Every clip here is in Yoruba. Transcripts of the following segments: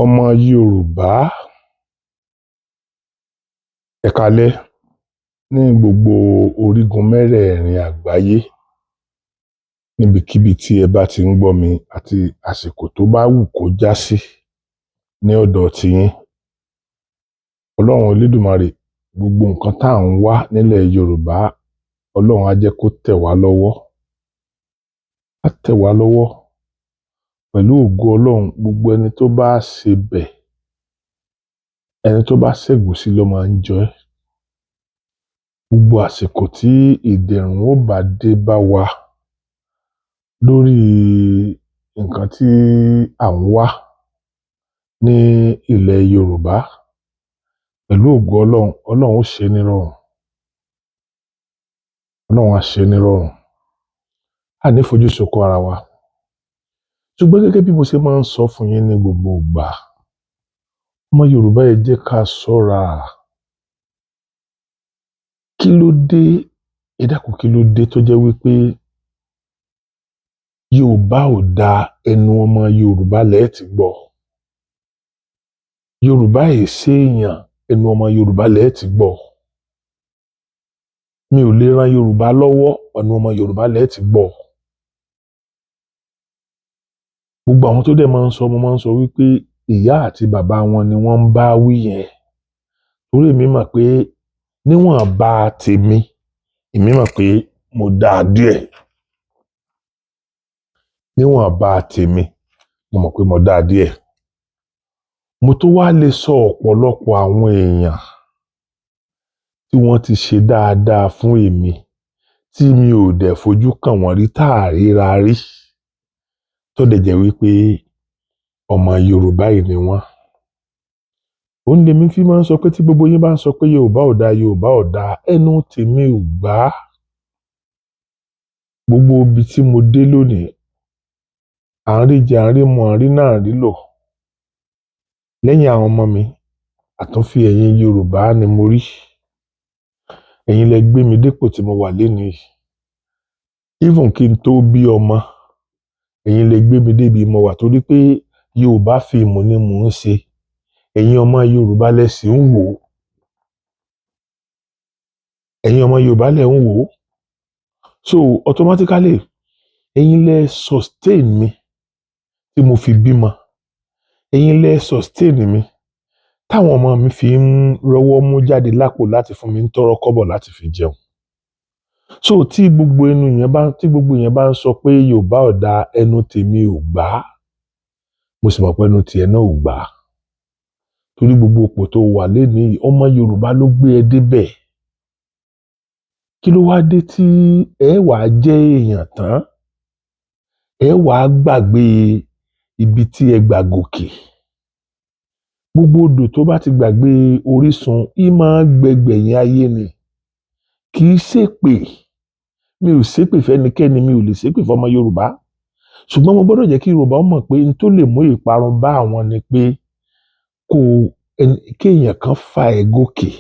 Ọmọ Yorùbá, ẹ káalẹ́ ní gbogbo orígun mẹ́rẹ̀ẹ̀rin àgbáyé, níbikíbi tí ẹ bá ti ń gbọ́ mi àti àsìkò tó bá wù kó já sí ní ọ̀dọ̀ tiyín. Ọlọ́run Elédùmarè, gbogbo nǹkan tá à ń wá nílẹ̀ Yorùbá, Ọlọ́run á jẹ́ kó tẹ̀ wá lọ́wọ́. Á tẹ̀ wá lọ́wọ́ pẹ̀lú ògo Ọlọ́run. Gbogbo ẹni tó bá sebẹ̀, ẹni tó bá ṣẹ̀gúsí ló máa ń jẹ ẹ́. Gbogbo àsìkò tí ìdẹ̀rùn ó bá dé bá wa lórí nǹkan tí à ń wá ní ilẹ̀ Yorùbá, pẹ̀lú ògo Ọlọ́run, Ọlọ́run ó ṣe é nírọ̀rùn. Ọlọ́run á ṣe é nírọ̀rùn. A ní fojú sunkún ara wa. Ṣùgbọ́n gẹ́gẹ́ bí mo ṣe máa ń sọ fún yín ní gbogbo ìgbà, ọmọ Yorùbá, ẹ jẹ́ ká ṣọ́ra. Kí ló dé? Ẹ dákun, kí ló dé tó jẹ́ wípé Yorùbá ò da, ẹnu ọmọ Yorùbá lẹ ti gbọ́? Yorùbá è ṣèèyàn, ẹnu ọmọ Yorùbá lẹ ti gbọ́. Mi ò lè ran Yorùbá lọ́wọ́, ẹnu ọmọ Yorùbá lẹ ti gbọ́. Gbogbo àwọn tó dẹ̀ máa ń sọ, mo máa ń sọ wípé ìyá àti bàbá wọn ni wọ́n ń bá wí yẹn. Torí èmi mọ̀ pé níwọ̀nba tèmi, èmi mọ̀ pé mo dáa díẹ̀. Níwọ̀nba tèmi, mo mọ̀ pé mo dáa díẹ̀. Mo tó wá lè sọ ọ̀pọ̀lọpọ̀ àwọn èèyàn tí wọ́n ti ṣe dáadáa fún èmi tí mi ò dẹ̀ fojú kàn wọ́n rí, tá à ríra rí, tó dẹ̀ jẹ́ wípé ọmọ Yorùbá yìí ni wọ́n. Òun lèmi fi máa ń sọ pé tí gbogbo yín bá ń sọ pé Yorùbá ò dáa, Yorùbá ò dáa, ẹnu tèmi ò gbà á. Gbogbo ibi tí mo dé lónìí, à ń rí jẹ, à ń rí mu, à ń rí náà, à ń rí lò. Lẹ́yìn àwọn ọmọ mi, àtúnfi ẹ̀yin Yorùbá ni mo rí. Ẹ̀yin lẹ gbé mi dépò tí mo wà lénìí. Even kí n tó bí ọmọ, ẹ̀yin lẹ gbé mi débi mo wà, torí pé Yorùbá fíìmù ni mò ń ṣe. Ẹ̀yin ọmọ Yorùbá lẹ sì ń wò ó. Ẹ̀yin ọmọ Yorùbá lẹ ń wò ó. So automatically, ẹ̀yin lẹ sustain mi tí mo fi bímọ. Ẹ̀yin lẹ sustain mi táwọn ọmọ mi fi ń rọ́wọ́ mú jáde lápò láti fún mi ń tọrọ kọ́bọ̀ láti fi jẹun. So tí gbogbo yẹn bá ń sọ pé Yorùbá ò dáa, ẹnu tèmi ò gbà á. Mo sì mọ̀ pé ẹnu tiẹ̀ náà ò gbà á. Torí gbogbo ipò tó wà lénìí, ọmọ Yorùbá ló gbé ẹ débẹ̀. Kí ló wá dé tí ẹ wàá jẹ́ èèyàn tán? Ẹ wàá gbàgbé ibi tí ẹ gbà gòkè. Gbogbo odò tó bá ti gbàgbé orísun, í máa ń gbẹgbẹ̀yìn ayé ni. Kì í ṣèpè. Mi ò ṣépè fẹ́nikẹ́ni, mi ò lè ṣépè fọmọ Yorùbá. Ṣùgbọ́n mo gbọ́dọ̀ jẹ́ kí Yorùbá mọ̀ pé n tó lè mú ìparun bá àwọn ni pé kó kéèyàn kan fà ẹ́ gòkè,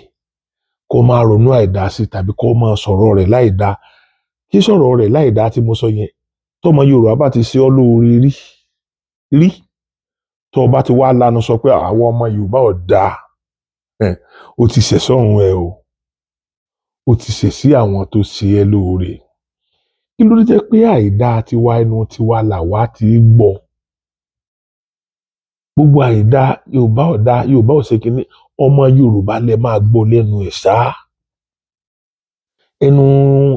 kó máa ronú àìdá sí tàbí kó máa sọ̀rọ̀ rẹ̀ láìdá. Kí sọ̀rọ̀ rẹ̀ láìdá tí mo sọ yẹn, tọmọ Yorùbá bá ti ṣe ọ́ lóore rí rí, tó o bá ti wá lanu sọ pé àwọn ọmọ Yorùbá ò dáa, o ti ṣẹ̀ sọ́run ẹ o. O ti ṣẹ̀ sí àwọn tó ṣe ẹ́ lóore. Kí ló dé jẹ́ pé àìdá tiwa, ẹnu tiwa làwa ti gbọ́? Gbogbo àìdá, Yorùbá ò dáa, Yorùbá ò ṣe kínní, ọmọ Yorùbá lẹ máa gbọ́ lẹ́nu ẹ̀ ṣá. Ẹnu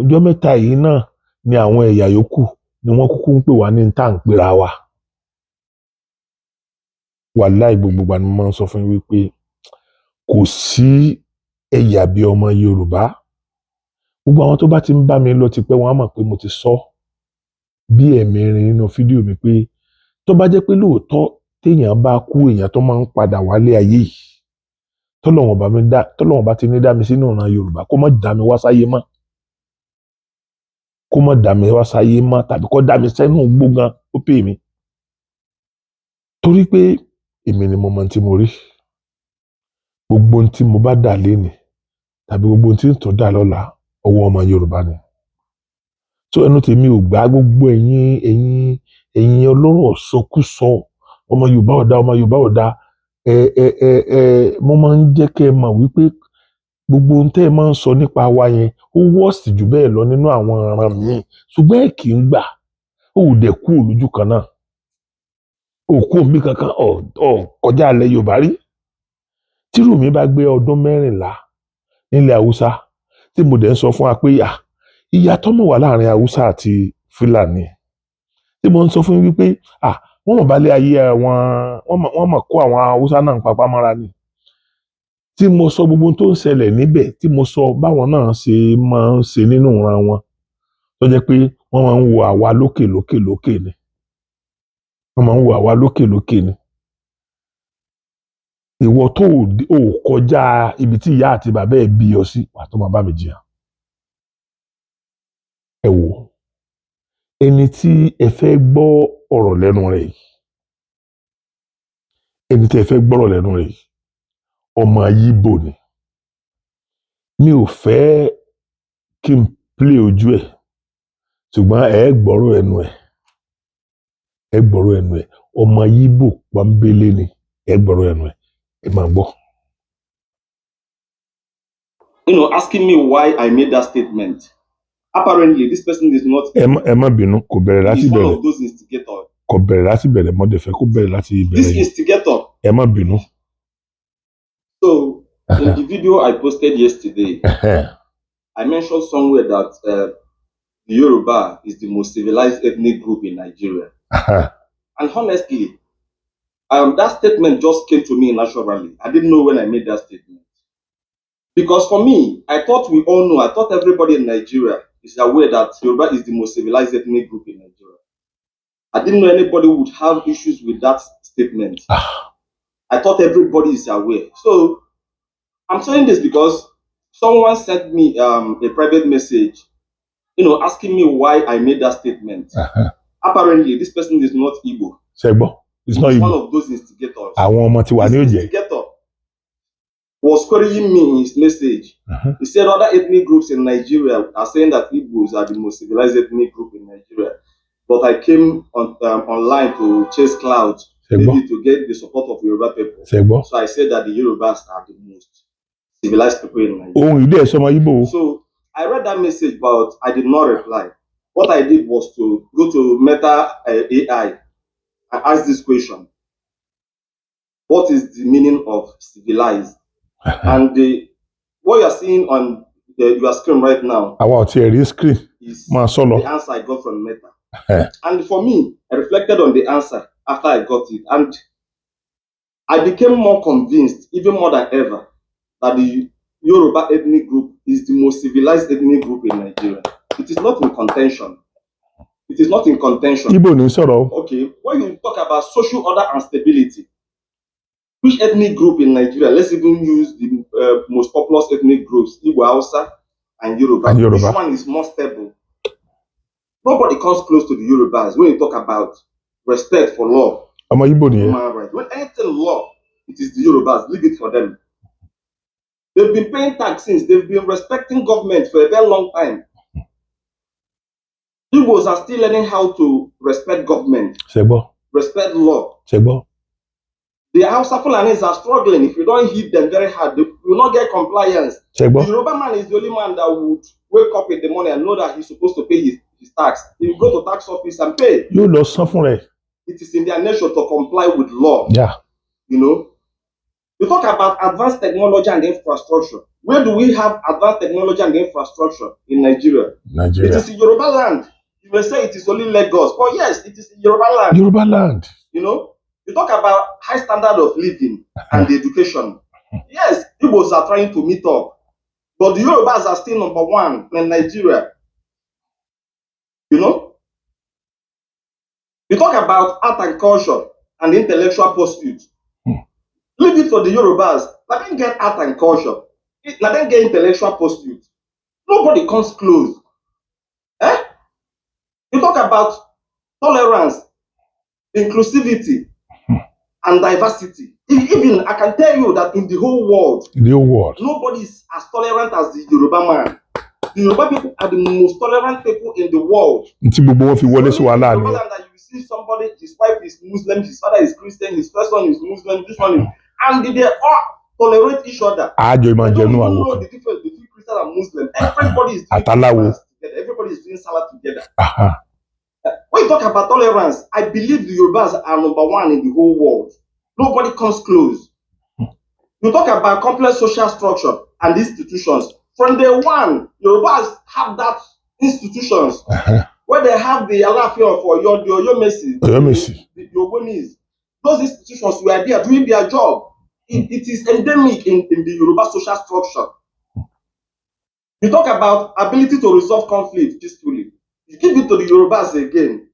ọjọ́ mẹ́ta yìí náà ni àwọn ẹ̀yà yòókù ni wọ́n kúkú ń pè wá ní tá à ń pera wa. Wàláì, gbogbo ìgbà ni mo máa ń sọ fún yín wípé kò sí ẹ̀yà bí ọmọ Yorùbá. Gbogbo àwọn tó bá ti ń bá mi lọ tipẹ́, wọ́n á mọ̀ pé mo ti sọ bí ẹ̀mẹrin nínú fídíò mi pé tó bá jẹ́ pé lóòótọ́ téèyàn bá kú, èèyàn tó máa ń padà wálé ayé yìí, tọ́lọ́wọ́n bá mi dá, tọ́lọ́wọ́n bá ti ní dá mi sínú ìran Yorùbá, kó má dá mi wá sáyé mọ́, kó má dá mi wá sáyé mọ́, tàbí kó dá mi sẹ́nu igbó gan, ó pè mí. Torí pé èmi ni mo mọ ohun tí mo rí. Gbogbo ohun tí mo bá dà lénìí tàbí gbogbo ohun tí ń tún dà lọ́la, ọwọ́ ọmọ Yorùbá ni. Tó ẹnu tèmi ò gbà. Gbogbo ẹ̀yin ọlọ́rọ̀ sọkúsọ, ọmọ Yorùbá ọ̀dà, ọmọ Yorùbá ọ̀dà, ẹ ẹ ẹ ẹ mo máa ń jẹ́ kẹ́ ẹ mọ̀ wípé gbogbo ohun tẹ́ ẹ máa ń sọ nípa wa yẹn, ó wọ́ọ̀sì jù bẹ́ẹ̀ lọ nínú àwọn ọ̀ràn míì, ṣùgbọ́n ẹ kì í gbà. Ó dẹ̀ kú òlójú kan náà, òkú òbí kankan ọ̀ ọ̀ kọjá ilẹ̀ Yorùbá rí. Tírù mi bá gbé ọdún 14 nílẹ̀ Haúsá, tí mo dẹ̀ ń sọ fún wa pé à ìyàtọ̀ mọ̀ wà láàrin Haúsá àti Fúlàní, tí mo ń sọ fún yín wípé à wọ́n mọ̀ balẹ̀ ayé àwọn, wọ́n mọ̀ kó àwọn Haúsá náà papá mọ́ra ni, tí mo sọ gbogbo ohun tó ń ṣẹlẹ̀ níbẹ̀, tí mo sọ báwọn náà ṣe máa ń ṣe nínú ìran wọn, tó jẹ́ pé wọ́n máa ń wo àwa lókè lókè lókè ni, wọ́n máa ń wo àwa lókè lókè ni. Ìwọ tó ò kọjá ibi tí ìyá àti bàbá ẹ̀ bí ọ sí, wàá tó máa bá mi jiyàn. Ẹ wò, ẹni tí ẹ fẹ́ gbọ́ ọ̀rọ̀ lẹ́nu rẹ̀ yìí, ẹni tí ẹ fẹ́ gbọ́rọ̀ lẹ́nu rẹ̀ yìí, ọmọ Yíbò ni. Mi ò fẹ́ kí n play ojú ẹ̀, ṣùgbọ́n ẹ gbọ́rọ̀ ẹnu ẹ̀, ẹ gbọ́rọ̀ ẹnu ẹ̀. Ọmọ Yíbò pọ́nbélé ni. Ẹ gbọ́rọ̀ ẹnu ẹ̀, ẹ máa gbọ́. Asking me why I made that statement. Apparently, this person is not. Ẹ má bínú, kò bẹ̀rẹ̀ láti He's one bẹ̀rẹ̀. of those instigators. Kò bẹ̀rẹ̀ láti bẹ̀rẹ̀. Mo dẹ̀ fẹ́ kó bẹ̀rẹ̀ láti This ìbẹ̀rẹ̀ yẹn. instigator. Ẹ má bínú. So, in the video I posted yesterday, I mentioned somewhere that the Yoruba is the most civilized ethnic group in Nigeria. And honestly, that statement just came to me naturally. I didn't know when I made that statement. Because for me, I thought we all know, I thought everybody in Nigeria is aware that Yoruba is the most civilized ethnic group in Nigeria. I didn't know anybody would have issues with that statement. Ah. I thought everybody is aware. So I'm saying this because someone sent me a private message, asking me why I made that statement. Apparently, this person is not Igbo. Ṣe gbọ́, it's not He's one Igbo. Of those instigators. Àwọn ọmọ tiwa ní This ó jẹ́. instigator was querying me in his message. He said other ethnic groups in Nigeria are saying that Igbos are the most civilized ethnic group in Nigeria. But I came on online to chase clout, Ṣe gbọ́. Maybe to get the support of Yoruba people. Ṣe gbọ́. So I said that the Yorubas are the most civilized people in Nigeria. Ohun ìdí ẹ̀ sọmọ Yíbò o. So I read that message, but I did not reply. What I did was to go to Meta AI and ask this question: "What is the meaning of civilized?" And what you are seeing on your screen right now Àwa ò tiẹ̀ rí screen. Is Máa sọ lọ. The answer I got from Meta. And for me, I reflected on the answer after I got it, and I became more convinced, even more than ever, that the Yoruba ethnic group is the most civilized ethnic group in Nigeria. It is not in contention. It is not in contention. Yíbò ní sọ̀rọ̀ o. Okay, when you talk about social order and stability, which ethnic group in Nigeria, let's even use the most populous ethnic groups, Igbo, Hausa, and Yoruba. And Yoruba. Which one is more stable? Nobody comes close to the Yorubas when you talk about respect for law, Ọmọ Yíbò nìyẹn. Human rights. When anything law, it is the Yorubas. Leave it for them. They've been paying tax since. They've been respecting government for a very long time. Igbos are still learning how to respect government, Ṣe gbọ́. Respect law. Ṣe gbọ́. The Hausa Fulanis are struggling. If you don't hit them very hard, they will not get compliance. Ṣe gbọ́. The Yoruba man is the only man that would wake up in the morning and know that he's supposed to pay his tax. He will go to tax office and pay. Yóò lọ san fún rẹ̀. It is in their nature to comply with law. You talk about advanced technology and infrastructure. Where do we have advanced technology and infrastructure in Nigeria? It Nigeria. Is in Yoruba land. You may say it is only Lagos, but yes, it is in Yoruba land. Yoruba land. You talk about high standard of living and education. Yes, Igbos are trying to meet up, but the Yorubas are still number one in Nigeria. You talk about art and culture and intellectual pursuit. Leave it for the Yorubas. Let them get art and culture. Let them get intellectual pursuit. Nobody comes close. Eh? You talk about tolerance, inclusivity, and diversity. Even I can tell you that in the whole world, The whole world. Nobody is as tolerant as the Yoruba man. The Yoruba people are the most tolerant people in the world. Ntí gbogbo wọn fi wọlé sí wàhálà Only in nìyẹn. Yoruba land that you see somebody, his wife is Muslim, his father is Christian, his first son is Muslim, this one is, and they all tolerate each other. Àjọ ìmọ̀ They don't jẹnu even àwò know kan. the difference between Christian and Muslim. Everybody is doing Àtàláwo. Christmas together. Everybody is doing Salah together. When you talk about tolerance, I believe the Yorubas are number one in the whole world. Nobody comes close. You talk about complex social structure and institutions. From day one, Yorubas have that institutions where they have the Alaafin of Oyo, the Oyomesi, Ọ̀yọ́mèsì. the Ogbonis. Those institutions were there doing their job. It is endemic in the Yoruba social structure. You talk about ability to resolve conflict peacefully. You give it to the Yorubas again.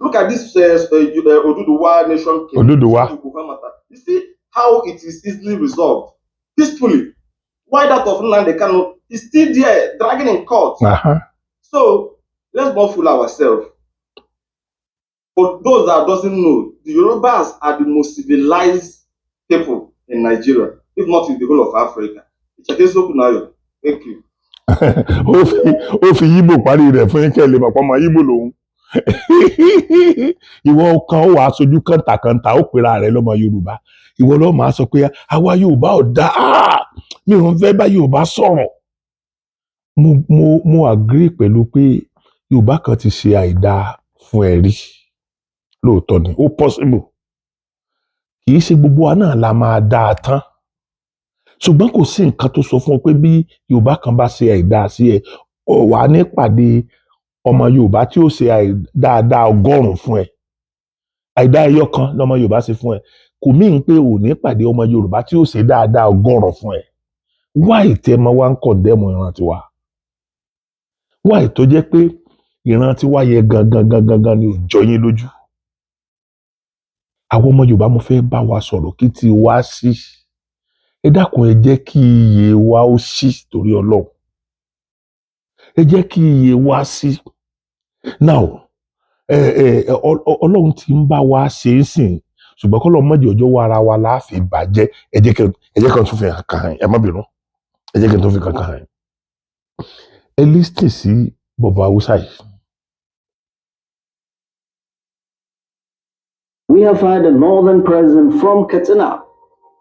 Look at this Oduduwa nation case. Odùduwà. You see how it is easily resolved peacefully. Why that of Nnamdi Kanu is still there, dragging in court. So let's not fool ourselves. For those that doesn't know, the Yorubas are the most civilized people in Nigeria, if not in the whole of Africa. Thank you. Ó fi yíbò parí rẹ̀ fún yín kẹ́ ẹ lè mọ̀ pé ọmọ yíbò lòun. Ìwọ kan ó wàá sojú kàńtàkàńtà, ó pera rẹ̀ lọ́mọ Yorùbá. Ìwọ ló máa sọ pé àwa Yorùbá ò dá, mi ò ń fẹ́ bá Yorùbá sọ̀rọ̀. Mo agree pẹ̀lú pé Yorùbá kan ti ṣe àìdáa fún ẹ rí, lóòótọ́ ni, ó possible. Kì í ṣe gbogbo wa náà la máa dáa tán, ṣùgbọ́n kò sí nǹkan tó sọ fún ọ pé bí Yorùbá kan bá ṣe àìdáa sí ẹ, ọ wà ní pàdé ọmọ Yorùbá tí ó ṣe dáadáa 100 fún ẹ. Àìdáa ẹyọ kan lọmọ Yorùbá ṣe fún ẹ, kò míì pé ò ní pàdé ọmọ Yorùbá tí ó ṣe dáadáa 100 fún ẹ. Why tẹ́ mọ wá ń condemn ìran tiwa? Why tó jẹ́ pé ìran tiwa yẹ gangan gangan gangan ni ò jọ yín lójú? Àwọn ọmọ Yorùbá, mo fẹ́ bá wa sọ̀rọ̀ kí ti wá sí. Ẹ dákun, ẹ jẹ́ kí iye wa ó ṣí torí Ọlọ́run. Ẹ jẹ́ kí iye wa ṣí. Now, ẹ ẹ Ọlọ́run ti ń bá wa ṣe é sìn, ṣùgbọ́n kọ́lọ́ mọ́jì ọjọ́ wa ara wa láàfin bàjẹ́. Ẹ jẹ́ kí n tún fi kàn hàn. Ẹ má bínú, ẹ jẹ́ kí n tún fi kàn hàn. Ẹ listen sí bọ̀bọ̀ Haúsá yìí. We have had a northern president from Katsina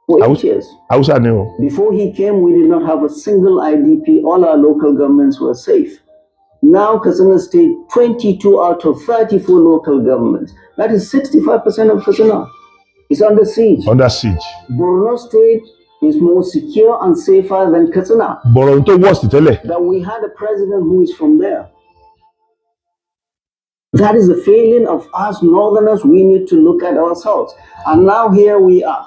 for 8 years. Haúsá ni o. Before he came, we did not have a single IDP. All our local governments were safe. Now, Katsina State, 22 out of 34 local governments, that is 65% of Katsina, is under siege. Under siege. Borno State is more secure and safer than Katsina. Borno tó worst tẹ́lẹ̀. That we had a president who is from there. That is a failing of us northerners. We need to look at ourselves. And now here we are.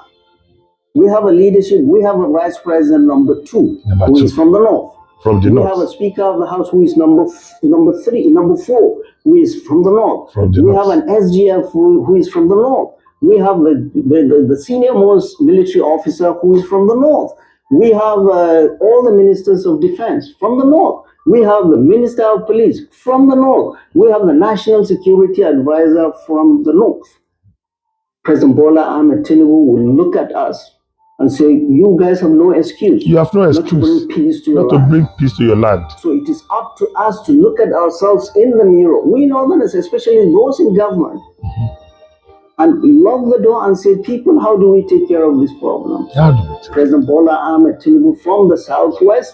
We have a leadership. We have a vice president number two, Number who two. is from the north. From the We north. have a speaker of the house who is number three, number four, who is from the north. From the We north. have an SGF who is from the north. We have the senior most military officer who is from the north. We have all the ministers of defense from the north. We have the minister of police from the north. We have the national security advisor from the north. President Bola Ahmed Tinubu will look at us and say, "You guys have no excuse You have no not to excuse bring peace to your not to land." bring peace to your land. So it is up to us to look at ourselves in the mirror. We northerners, especially those in government, and lock the door and say, "People, how do we take care of this problem?" How do we take? President Bola Ahmed Tinubu from the southwest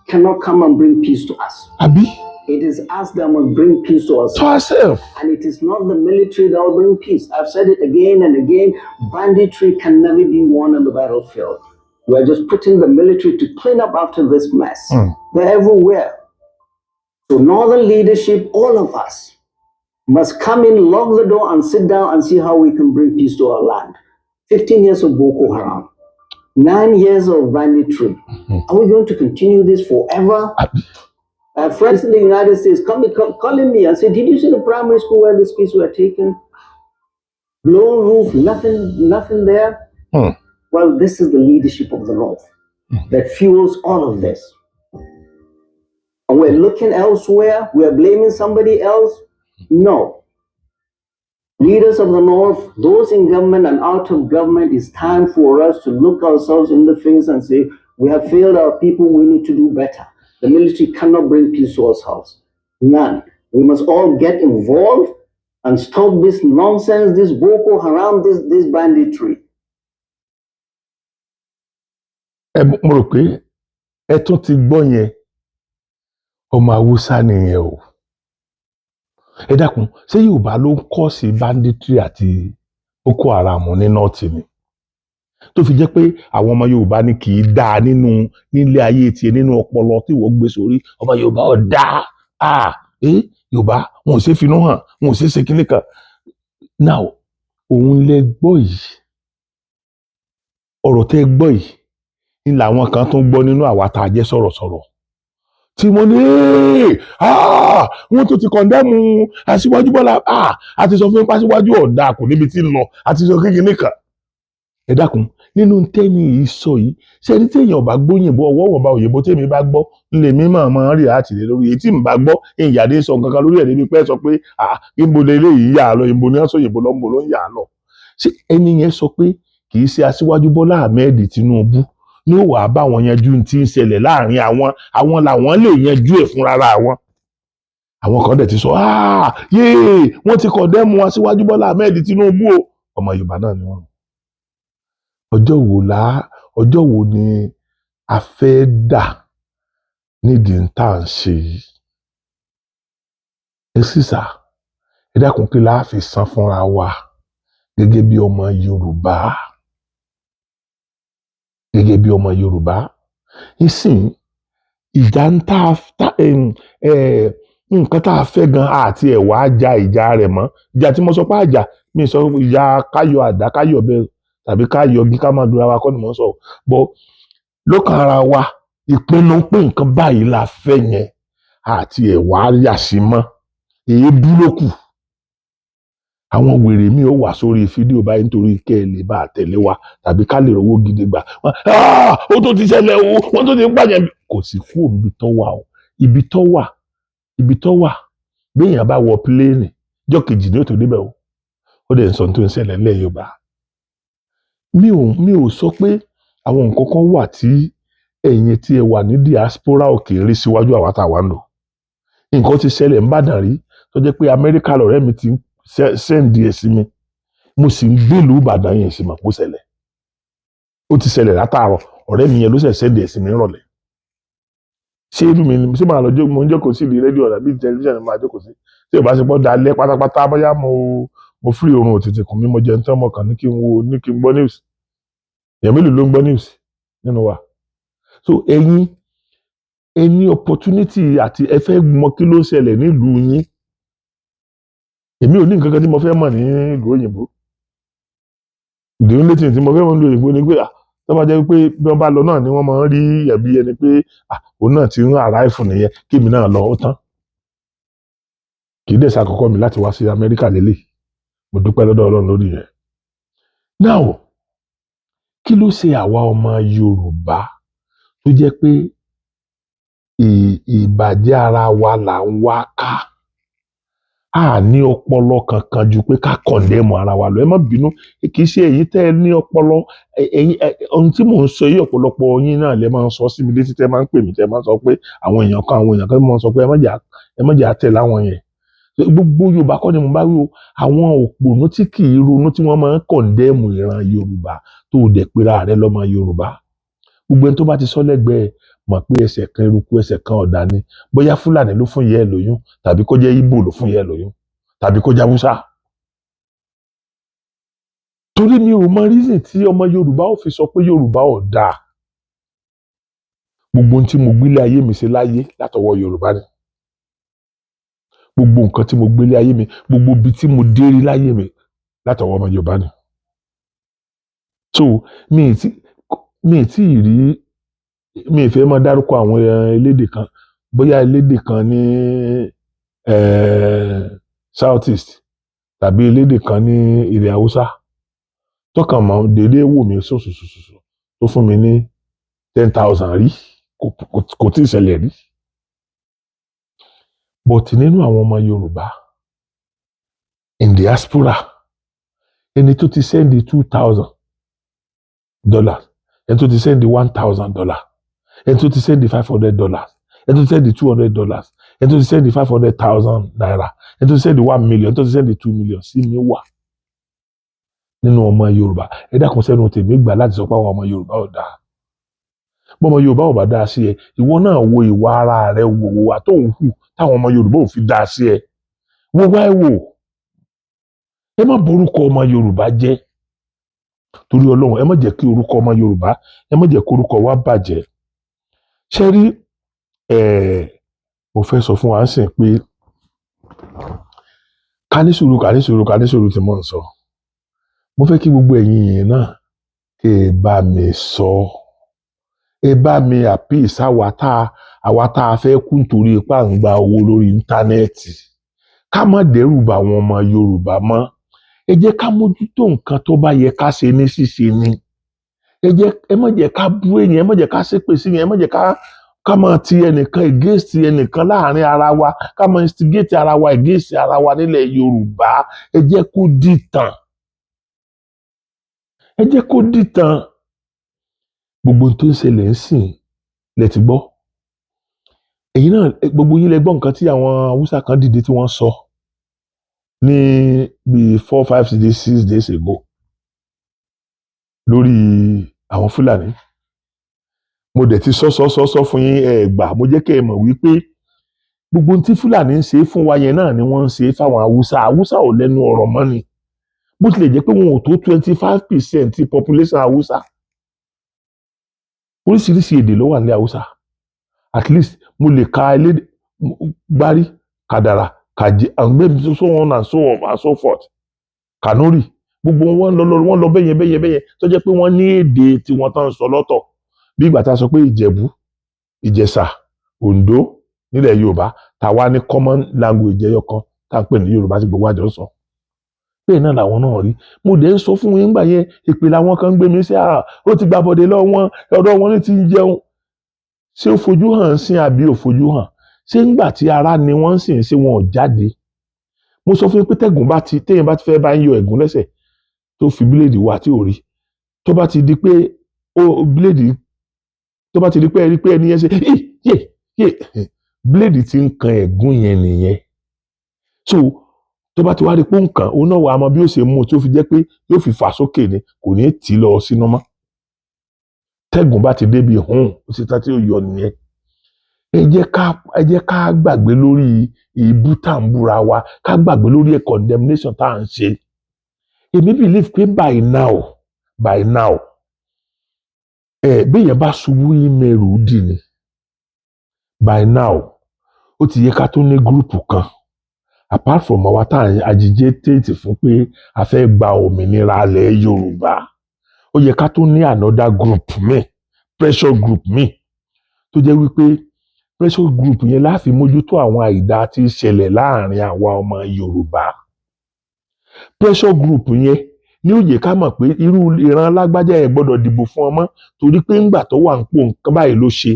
cannot come and bring peace to us. Abi. It is us that must bring peace to ourselves. To ourselves. And it is not the military that will bring peace. I've said it again and again. Banditry can never be won on the battlefield. We are just putting the military to clean up after this mess. They're everywhere. So northern leadership, all of us, must come in, lock the door, and sit down and see how we can bring peace to our land. 15 years of Boko Haram, 9 years of banditry. Are we going to continue this forever? Abi. I have friends in the United States calling me and say, "Did you see the primary school where these kids were taken? Blown roof, nothing, nothing there." Well, this is the leadership of the North that fuels all of this. And we're looking elsewhere, we're blaming somebody else. No. Leaders of the North, those in government and out of government, it's time for us to look ourselves in the face and say, "We have failed our people, we need to do better." The military cannot bring peace to ourselves. None. We must all get involved and stop this nonsense, this Boko Haram, this banditry. Ẹ, mo rò pé ẹ tún ti gbọ́ yẹn. Ọmọ Haúsá nìyẹn o. Ẹ dákun, ṣé Yorùbá ló ń kọ́ sí banditry àti Boko Haram ní North ni, tó fi jẹ́ pé àwọn ọmọ Yorùbá ní kì í dáa nínú nílé ayé tiẹ̀, nínú ọpọlọ tí ìwọ gbé sórí? Ọmọ Yorùbá ò dáa. Ah, Yorùbá wọn ò ṣe finú hàn, wọn ò ṣe ṣe kíní kan. Now, òun lẹ gbọ́ yìí. Ọ̀rọ̀ tẹ́ gbọ́ yìí ní làwọn kan tún gbọ́ nínú àwa tá a jẹ́ sọ̀rọ̀sọ̀rọ̀ tí wọ́n ní, "Wọ́n tó ti condemn Aṣíwájú Bọ́lá. A ti sọ fún yín pé Aṣíwájú ọ̀dà kò níbi tí ń lọ, a ti sọ kékeré kan." Ẹ dákun, nínú tẹ́ni yìí sọ yìí, ṣé ẹni tí èèyàn bá gbóyìnbó, ọwọ́ wọn bá òyìnbó tèmi bá gbọ́ ńlẹ̀ mi máa máa rí àtìlẹ́ lórí èyí tí n bá gbọ́, ìyàdé sọ nǹkan kan lórí ẹ̀ níbi pẹ́ sọ pé ìbò lélẹ́yìí yà á lọ, ìbò ní wọ́n sọ òyìnbó lọ́nbò ló ń yà á lọ. Ṣé ẹni yẹn sọ pé kì í ṣe Aṣíwájú Bọ́lá Ahmed Tinubu ní ó wàá bá wọn yanjú tí ń ṣẹlẹ̀ láàrin àwọn, àwọn làwọn lè yanjú ẹ̀ fúnra wọn? Àwọn kan dẹ̀ ti sọ, yéè, wọ́n ti condemn Aṣíwájú Bọ́lá Ahmed Tinubu o. Ọmọ Yorùbá náà ni wọ́n. Ọjọ́ wo la, ọjọ́ wo ni a fẹ́ dà nídìí tá à ń ṣe yìí? Ẹ sísà, ẹ dákun, kí la fi san fúnra wa gẹ́gẹ́ bí ọmọ Yorùbá, gẹ́gẹ́ bí ọmọ Yorùbá ìsìn ìjà ń tá nǹkan tá a fẹ́ gan àti ẹ̀ wá ja ìjà rẹ̀ mọ́. Ìjà tí mo sọ pé àjà mi sọ, ìjà káyọ̀ àdá, káyọ̀ bẹ́ẹ̀, tàbí káyọ̀ gí, ká máa dúra wa kọ́ ni mò ń sọ bọ́. Lọ́kàn ara wa, ìpinnu pé nǹkan báyìí la fẹ́ yẹn, àti ẹ̀ wá yà sí mọ́. Èébú ló kù. Àwọn wèrè mi ò wà sórí fídíò báyìí nítorí kẹ́ ẹ lè bá a tẹ̀lé wa tàbí ká lè rówó gidi gbà. Ó tó ti ṣẹlẹ̀ o, wọ́n tó ti ń pààyàn. Kò sí kú ibi tó wà o, ibi tó wà, ibi tó wà. Béèyàn bá wọ plane, jọ́ kejì ní ó tó débẹ̀ o. Ó dẹ̀ ń sọ tó ń ṣẹlẹ̀ ńlẹ̀ Yorùbá. Mi ò sọ pé àwọn nǹkan kan wà tí ẹ̀yin tí ẹ wà ní diaspora òkè rí síwájú àwa tá a wà ń lò. Nǹkan ti ṣẹlẹ̀ n'Ìbàdàn rí tó jẹ́ pé Amẹ́ríkà lọ̀rẹ́ mi ti send ẹ̀ sí mi, mo sì ń gbèlú Ìbàdàn yẹn sì mọ̀ pé ó ṣẹlẹ̀. Ó ti ṣẹlẹ̀ látàárọ̀, ọ̀rẹ́ mi yẹn ló ṣẹ̀ send ẹ̀ sí mi nírọ̀lẹ́. Ṣé irú mi ni ṣé màá lọ jókòó, mo ń jókòó sí ìdí rédíò àbí tẹlifíṣàn ni màá jókòó sí? Tí ò bá ṣe pọ́ dalẹ́ pátápátá, bóyá mo free, oorun òtítì kùn mí, mo jẹun tán, mo kàn ní kí n wo, ní kí n gbọ́ news. Èèyàn mélòó ló ń gbọ́ news nínú wa? So ẹ̀yin ẹ ní opportunity àti ẹ fẹ́ mọ kí ló ń ṣẹlẹ̀ nílùú yín. Èmi ò ní nǹkan kan tí mo fẹ́ mọ̀ ní ìlú òyìnbó. The only thing tí mo fẹ́ mọ̀ ní ìlú òyìnbó ni pé, tó bá jẹ́ pé bí wọ́n bá lọ náà ni wọ́n máa ń rí ẹ̀bí ẹni pé òun náà ti ń arrive nìyẹn, kí èmi náà lọ, ó tán. Kì í dẹ̀ ṣe àkọ́kọ́ mi láti wá sí Amẹ́ríkà lélẹ̀. Mo dúpẹ́ lọ́dọ̀ Ọlọ́run lórí yẹn. Now, kí ló ṣe àwa ọmọ Yorùbá tó jẹ́ pé ìbàjẹ́ ara wa là ń wá ká? A ní ọpọlọ kankan ju pé ká condemn ara wa lọ. Ẹ má bínú, kì í ṣe èyí tẹ́ ẹ ní ọpọlọ ẹ̀yin. Ohun tí mò ń sọ yìí, ọ̀pọ̀lọpọ̀ yín náà lẹ máa ń sọ sí mi létí, tẹ́ máa ń pè mí, tẹ́ máa ń sọ pé àwọn èèyàn kan, àwọn èèyàn kan máa ń sọ pé ẹ má jà tẹ̀lé àwọn yẹn. Gbogbo Yorùbá kọ́ ni mo bá wí o. Àwọn òpònú tí kì í ronú, tí wọ́n máa ń condemn ìran Yorùbá, tó o dẹ̀ pera rẹ lọ́mọ Yorùbá. Gbogbo ẹni tó bá ti sọ lẹ́gbẹ̀ẹ́, mọ̀ pé ẹsẹ̀ kan eruku, ẹsẹ̀ kan ọ̀dà ni. Bóyá Fúlàní ló fún ìyá ẹ̀ lóyún, tàbí kó jẹ́ Ìgbò ló fún ìyá ẹ̀ lóyún, tàbí kó jẹ́ Haúsá. Torí mi ò mọ reason tí ọmọ Yorùbá ò fi sọ pé Yorùbá ò dáa. Gbogbo ohun tí mo gbélé ayé mi ṣe láyé, látọwọ́ Yorùbá ni. Gbogbo nǹkan tí mo gbélé ayé mi, gbogbo ibi tí mo dé rí láyé mi, látọwọ́ ọmọ Yorùbá ni. So mi ì tí ì rí, mi ì fẹ́ máa dárúkọ àwọn elédè kan, bóyá elédè kan ní South East tàbí elédè kan ní ilẹ̀ Haúsá, tọkàn mọ́ déédéé wò mí sòsòsòsò tó fún mi ní 10,000 rí. Kò tí ì ṣẹlẹ̀ rí. But nínú àwọn ọmọ Yorùbá in diaspora, ẹni tó ti send $2,000, ẹni tó ti send $1,000, ẹni tó ti send $500. Ẹni tó ti send $200, ẹni tó ti send ₦500,000, ẹni tó ti send 1 million, ẹni tó ti send 2 million sí mi wà nínú ọmọ Yorùbá. Ẹ dákun, sẹ́nu tèmi gbà láti sọ pé àwọn ọmọ Yorùbá ò dáa? Bọ́mọ Yorùbá ò bá dáa sí ẹ, ìwọ náà wo ìwà ara rẹ wò, wò wà tó ń hù táwọn ọmọ Yorùbá ò fi dáa sí ẹ. Wo wá ẹ wò. Ẹ má borúkọ ọmọ Yorùbá jẹ́ torí Ọlọ́run. Ẹ má jẹ́ kí orúkọ ọmọ Yorùbá, ẹ má jẹ́ kí orúkọ wa bàjẹ́. Ṣé rí ẹ, mo fẹ́ sọ fún wa ń sìn pé ká ní sùúrù, ká ní sùúrù, ká ní sùúrù tí mò ń sọ. Mo fẹ́ kí gbogbo ẹ̀yin yìí náà kí ẹ bá mi sọ, ẹ bá mi appease àwa tá a fẹ́ kú nítorí ipá ń gba owó lórí íńtánẹ́ẹ̀tì. Ká má dẹ́rù bà àwọn ọmọ Yorùbá mọ́. Ẹ jẹ́ ká mójútó nǹkan tó bá yẹ ká ṣe ní ṣíṣe ni. Ẹ jẹ́, ẹ má jẹ́ ká bú èèyàn, ẹ má jẹ́ ká ṣépè sí yẹn, ẹ má jẹ́ ká máa ti ẹnìkan against ẹnìkan láàrin ara wa, ká máa instigate ara wa against ara wa nílẹ̀ Yorùbá. Ẹ jẹ́ kó dìtàn, ẹ jẹ́ kó dìtàn. Gbogbo tó ń ṣẹlẹ̀ ń sìn lẹ ti gbọ́. Èyí náà, gbogbo yín lẹ gbọ́ nǹkan tí àwọn Haúsá kan dìde tí wọ́n sọ ní bíi 4, 5 days, 6 days ago lórí àwọn Fúlàní. Mo dẹ̀ ti sọ sọ sọ sọ fún yín, ẹ gbà. Mo jẹ́ kẹ́ ẹ mọ̀ wípé gbogbo ohun tí Fúlàní ń ṣe fún wa yẹn náà ni wọ́n ń ṣe fáwọn Haúsá. Haúsá ò lẹ́nu ọ̀rọ̀ mọ́ ni, bó tilẹ̀ jẹ́ pé wọn ò tó 25% ti population Haúsá. Oríṣiríṣi èdè ló wà ní Haúsá. At least mo lè ka elédè Gbárí, Kàdàrà, Kàjé and maybe so on and so on and so forth, Kanuri. Gbogbo wọn lọ lọ, wọn lọ bẹ́yẹn bẹ́yẹn bẹ́yẹn, tó jẹ́ pé wọ́n ní èdè tiwọn tán ń sọ lọ́tọ̀. Bí ìgbà tá a sọ pé Ìjẹ̀bú, Ìjẹ̀ṣà, Oǹdó nílẹ̀ Yorùbá, tàwa ní common language ẹyọ kan tá à ń pè ní Yorùbá tí gbogbo àjọ ń sọ. Bẹ́ẹ̀ náà làwọn náà rí. Mo dẹ̀ ń sọ fún yín gbà yẹn, èpè làwọn kan ń gbé mi sí. À ó ti gba bọ̀dé lọ wọn, ọ̀dọ̀ wọn ní ti ń jẹun. Ṣé ó fojú hàn sí àbí ò fojú hàn? Ṣé ńgbà tí ara ni wọ́n ń sìn, ṣé wọn ò jáde? Mo sọ fún yín pé tẹ̀gùn bá ti, téèyàn bá ti fẹ́ bá ń yọ ẹ̀gún lẹ́sẹ̀, tó fi bíléèdì wá tí ò rí, tó bá ti di pé ó bíléèdì, tó bá ti di pé ẹ rí pé ẹni yẹn ṣe yé yé, bíléèdì ti ń kan ẹ̀gún yẹn nìyẹn. So tó bá ti wá rí pé ó ń kàn, òun náà wà á mọ bí ó ṣe mú un tí ó fi jẹ́ pé yóò fi fà sókè ni, kò ní tì í lọ sínú mọ́. Tẹ́gùn bá ti débi hùn, ó sì tá tí ó yọ nìyẹn. Ẹ jẹ́ ká gbàgbé lórí ìbú tá à ń búra wa, ká gbàgbé lórí condemnation tá à ń ṣe. Èmi believe pé by now, ẹ béèyàn bá ṣubú, ìmẹ̀rù dì ní. By now, ó ti yẹ ká tó ní group kan apart from àwa tá à ń agitate fún pé a fẹ́ gba òmìnira ilẹ̀ Yorùbá. Ó yẹ ká tó ní another group mi, pressure group mi, tó jẹ́ wípé pressure group yẹn la fi mójútó àwọn àìdá tí ń ṣẹlẹ̀ láàrin àwa ọmọ Yorùbá. Pressure group yẹn ní ó yẹ ká mọ̀ pé irú ìran lágbájá ẹ̀ gbọ́dọ̀ dìbò fún ọmọ, torí pé ńgbà tó wà ń pò, nǹkan báyìí ló ṣe.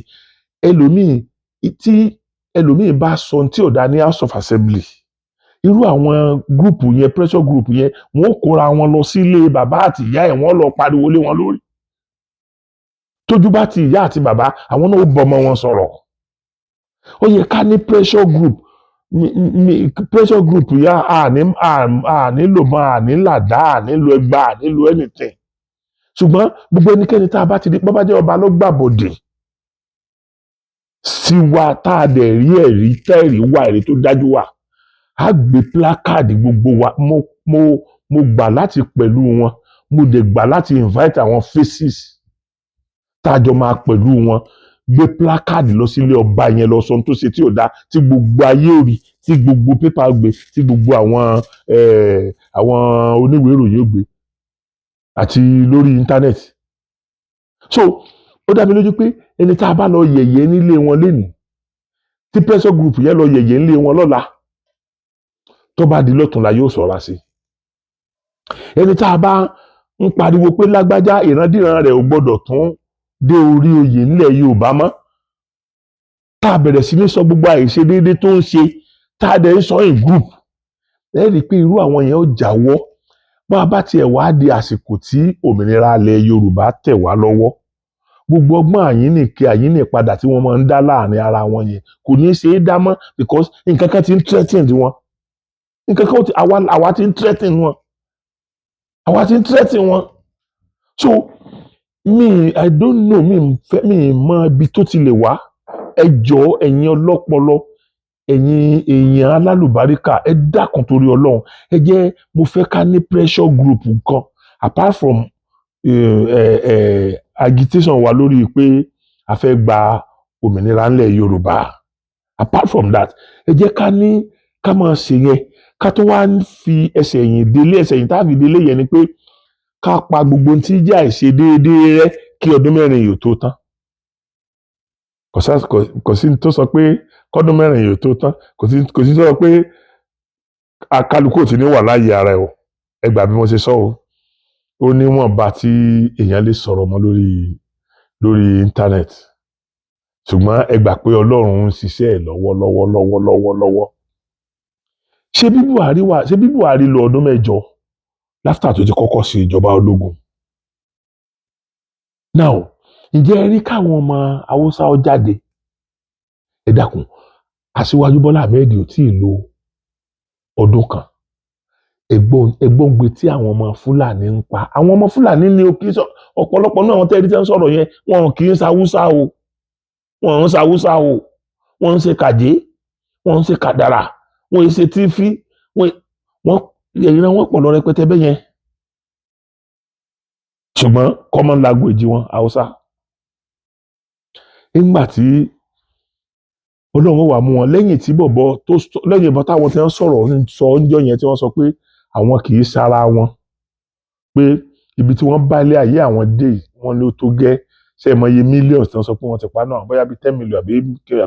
Ẹlòmíì, tí ẹlòmíì bá sọ ohun tí ò dá ní House of Assembly, irú àwọn group yẹn, pressure group yẹn, wọ́n ó kóra wọn lọ sílé bàbá àti ìyá ẹ̀, wọ́n lọ pariwo lé wọn lórí. Tójú bá ti ìyá àti bàbá, àwọn náà ó bọmọ wọn sọ̀rọ̀. Ó yẹ ká ní pressure group. Mi pressure group yá, a nílò mọ, a ní làdá, a nílò ẹgbà, a nílò anything. Ṣùgbọ́n gbogbo ẹnikẹ́ni tá a bá ti di bọ́ bá jẹ́ ọba ló gbàbọ̀dè sí wa, tá a dẹ̀ rí ẹ̀rí, tẹ́ẹ̀rí wà, ẹ̀rí tó dájú wà, á gbé placard gbogbo wa. Mo gbà láti pẹ̀lú wọn, mo dẹ̀ gbà láti invite àwọn faces tá a jọ máa pẹ̀lú wọn gbé placard lọ sílé ọba yẹn, lọ sọ ohun tó ṣe tí ò dá, tí gbogbo ayé ò rí, tí gbogbo pépà gbé, tí gbogbo àwọn oníwèé ìròyìn ó gbé àti lórí íńtánẹ́ẹ̀tì. So ó dá mi lójú pé ẹni tá a bá lọ yẹ̀yẹ́ nílé wọn lénìí, tí pressure group yẹn lọ yẹ̀yẹ́ nílé wọn lọ́la, tó bá di lọ́tùnla, yóò ṣọ́ra sí. Ẹni tá a bá ń pariwo pé lágbájá, ìrandíran rẹ̀ ò gbọ́dọ̀ tún dé orí oyè nílẹ̀ Yorùbá mọ́, tá a bẹ̀rẹ̀ sí ní sọ gbogbo àìṣedéédé tó ń ṣe, tá a dẹ̀ ń sọ in group, ẹ rí i pé irú àwọn yẹn ó jáwọ́. Bá a bá tiẹ̀ wá di àsìkò tí òmìnira ilẹ̀ Yorùbá tẹ̀ wá lọ́wọ́, Gbogbo ọgbọ́n àyínnìke àyínnìpadà tí wọ́n máa ń dá láàrin ara wọn yẹn kò ní í ṣe é dá mọ́, because nǹkan kan ti ń threaten wọn. Nǹkan kan ti àwa ti ń threaten wọn, àwa ti ń threaten wọn. So me, I don't know, mi fẹ́ mi mọ ibi tó ti lè wá. Ẹ jọ̀ọ́, ẹ̀yin ọlọ́pọlọ, ẹ̀yin èèyàn alálùbáríkà, ẹ dákun torí Ọlọ́run, ẹ jẹ́ mo fẹ́ ká ní pressure group kan apart from agitation wa lórí pé a fẹ́ gba òmìnira ńlẹ̀ Yorùbá. Apart from that, ẹ jẹ́ ká ní ká máa ṣe yẹn, ká tó wá fi ẹsẹ̀ ẹ̀yìn délé. Ẹsẹ̀ ẹ̀yìn tá a fi délé yẹn ni pé ká pa gbogbo ohun tí jẹ́ àìṣe déédéé rẹ́ kí ọdún 4 yìí tó tán. Kò sí tó sọ pé kọ́dún 4 yìí tó tán, kò sí tó sọ pé kálukú ò ti ní wà láàyè ara ẹ̀ o. Ẹ gbà bí mo ṣe sọ o. Ó níwọ̀nba tí èèyàn lè sọ̀rọ̀ mọ́ lórí internet, ṣùgbọ́n ẹ gbà pé Ọlọ́run ń ṣiṣẹ́ ẹ̀ lọ́wọ́ lọ́wọ́ lọ́wọ́ lọ́wọ́ lọ́wọ́. Ṣé bí Buhari wà, ṣé bí Buhari lò ọdún 8 after tó ti kọ́kọ́ ṣe ìjọba ológun? Now, ǹjẹ́ ẹ rí káwọn ọmọ Haúsá ó jáde? Ẹ dákun, Aṣíwájú Bọ́lá Ahmed ò tí ì lo ọdún kan. Ẹgbọ́n gbe tí àwọn ọmọ Fúlàní ń pa àwọn ọmọ Fúlàní ni o. Kì í sọ ọ̀pọ̀lọpọ̀ náà, àwọn tẹ́lẹ̀ tí wọ́n sọ̀rọ̀ yẹn, wọn kì í ṣe Haúsá o, wọn ń ṣe Haúsá o. Wọ́n ń ṣe Kàjé, wọ́n ń ṣe Kàdàrà, wọ́n ń ṣe Tífí, wọ́n ìran wọn pọ̀ lọ rẹpẹtẹ bẹ́ẹ̀ yẹn, ṣùgbọ́n common language wọn, Haúsá. Nígbà tí Ọlọ́run wà mú wọn lẹ́yìn tí bọ̀bọ̀ tó lẹ́yìn ìbọn táwọn tí wọ́n sọ̀rọ̀ ń sọ ọ́njọ́ yẹn, tí wọ́n sọ pé àwọn kì í sara wọn, pé ibi tí wọ́n bá ilé ayé àwọn dé yìí, wọ́n ló tó gẹ́. Ṣe é mọ iye millions tí wọ́n sọ pé wọ́n ti pa náà? Bóyá bíi 10 million àbí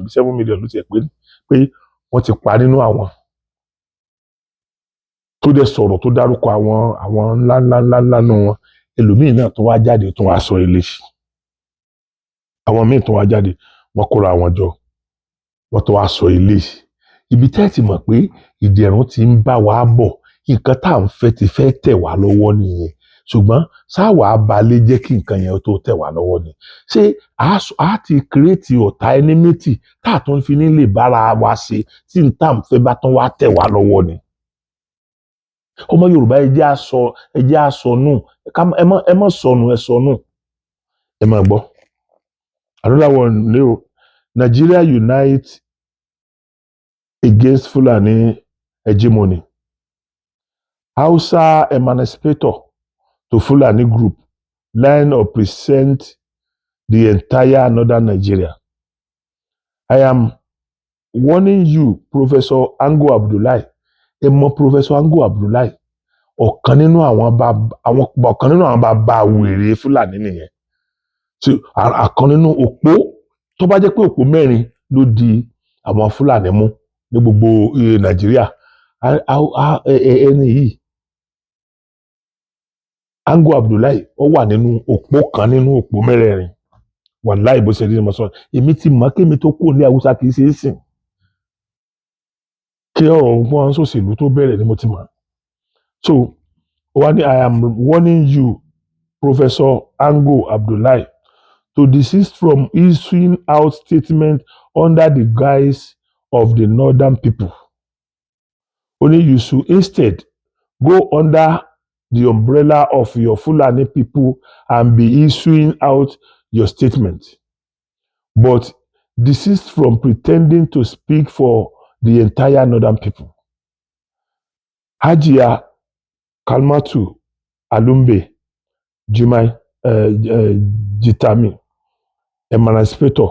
7 million ló ti ẹ̀ pé wọ́n ti pa nínú àwọn tó dẹ̀ sọ̀rọ̀, tó dárúkọ àwọn ńlá ńlá ńlá ńlá nù wọn. Ẹlòmíì náà tó wá jáde, tó wá sọ ilé, àwọn míì tó wá jáde, wọ́n kóra wọn jọ, wọ́n tó wá sọ ilé. Ibi tẹ́ ẹ ti mọ̀ pé ìdẹ̀rùn ti ń bá wa bọ̀, nǹkan tá à ń fẹ́ ti fẹ́ tẹ̀ wá lọ́wọ́ nìyẹn. Ṣùgbọ́n sáwàá balẹ̀ jẹ́ kí nǹkan yẹn tó tẹ̀ wá lọ́wọ́ ni, ṣé a ti create ọ̀tá, enmity, tá a tún fi ní lè bára wa ṣe tí n tá à ń fẹ́ bá tún wá tẹ̀ wá lọ́wọ́ ni? Ọmọ Yorùbá, ẹ jẹ́ á sọ, ẹ jẹ́ á sọ nù, ẹ má sọnù, ẹ sọ nù. Ẹ máa gbọ́ another one ní o. Nigeria unite against Fulani hegemony. Hausa emancipator to Fulani group line or present the entire northern Nigeria. I am warning you, Professor Ango Abdullahi. Ẹ mọ̀ Professor Ango Abdullahi, ọ̀kan nínú àwọn bàbá wèrè Fúlàní nìyẹn. So àkan nínú òpó, tó bá jẹ́ pé òpó mẹ́rin ló di àwọn Fúlàní mú ní gbogbo Nàìjíríà, ẹni yìí, Ango Abdullahi, ó wà nínú òpó kan nínú òpó mẹ́rẹ̀ẹ̀rin. Wàláì, bó ṣe rí ni mo sọ. Èmi ti mọ̀ kémi tó kúrò ní Haúsá, kì í ṣe é sìn kí ọ̀rọ̀ wọn sòṣèlú tó bẹ̀rẹ̀ ni mo ti mọ̀. So wọ́n ní, "I am warning you, Professor Ango Abdullahi, to desist from issuing out statement under the guise of the northern people. Only you should instead go under the umbrella of your Fulani people and be issuing out your statement. But desist from pretending to speak for the entire northern people." Hajia Kalmatu Alumbe Jumai Jitami, Emancipator,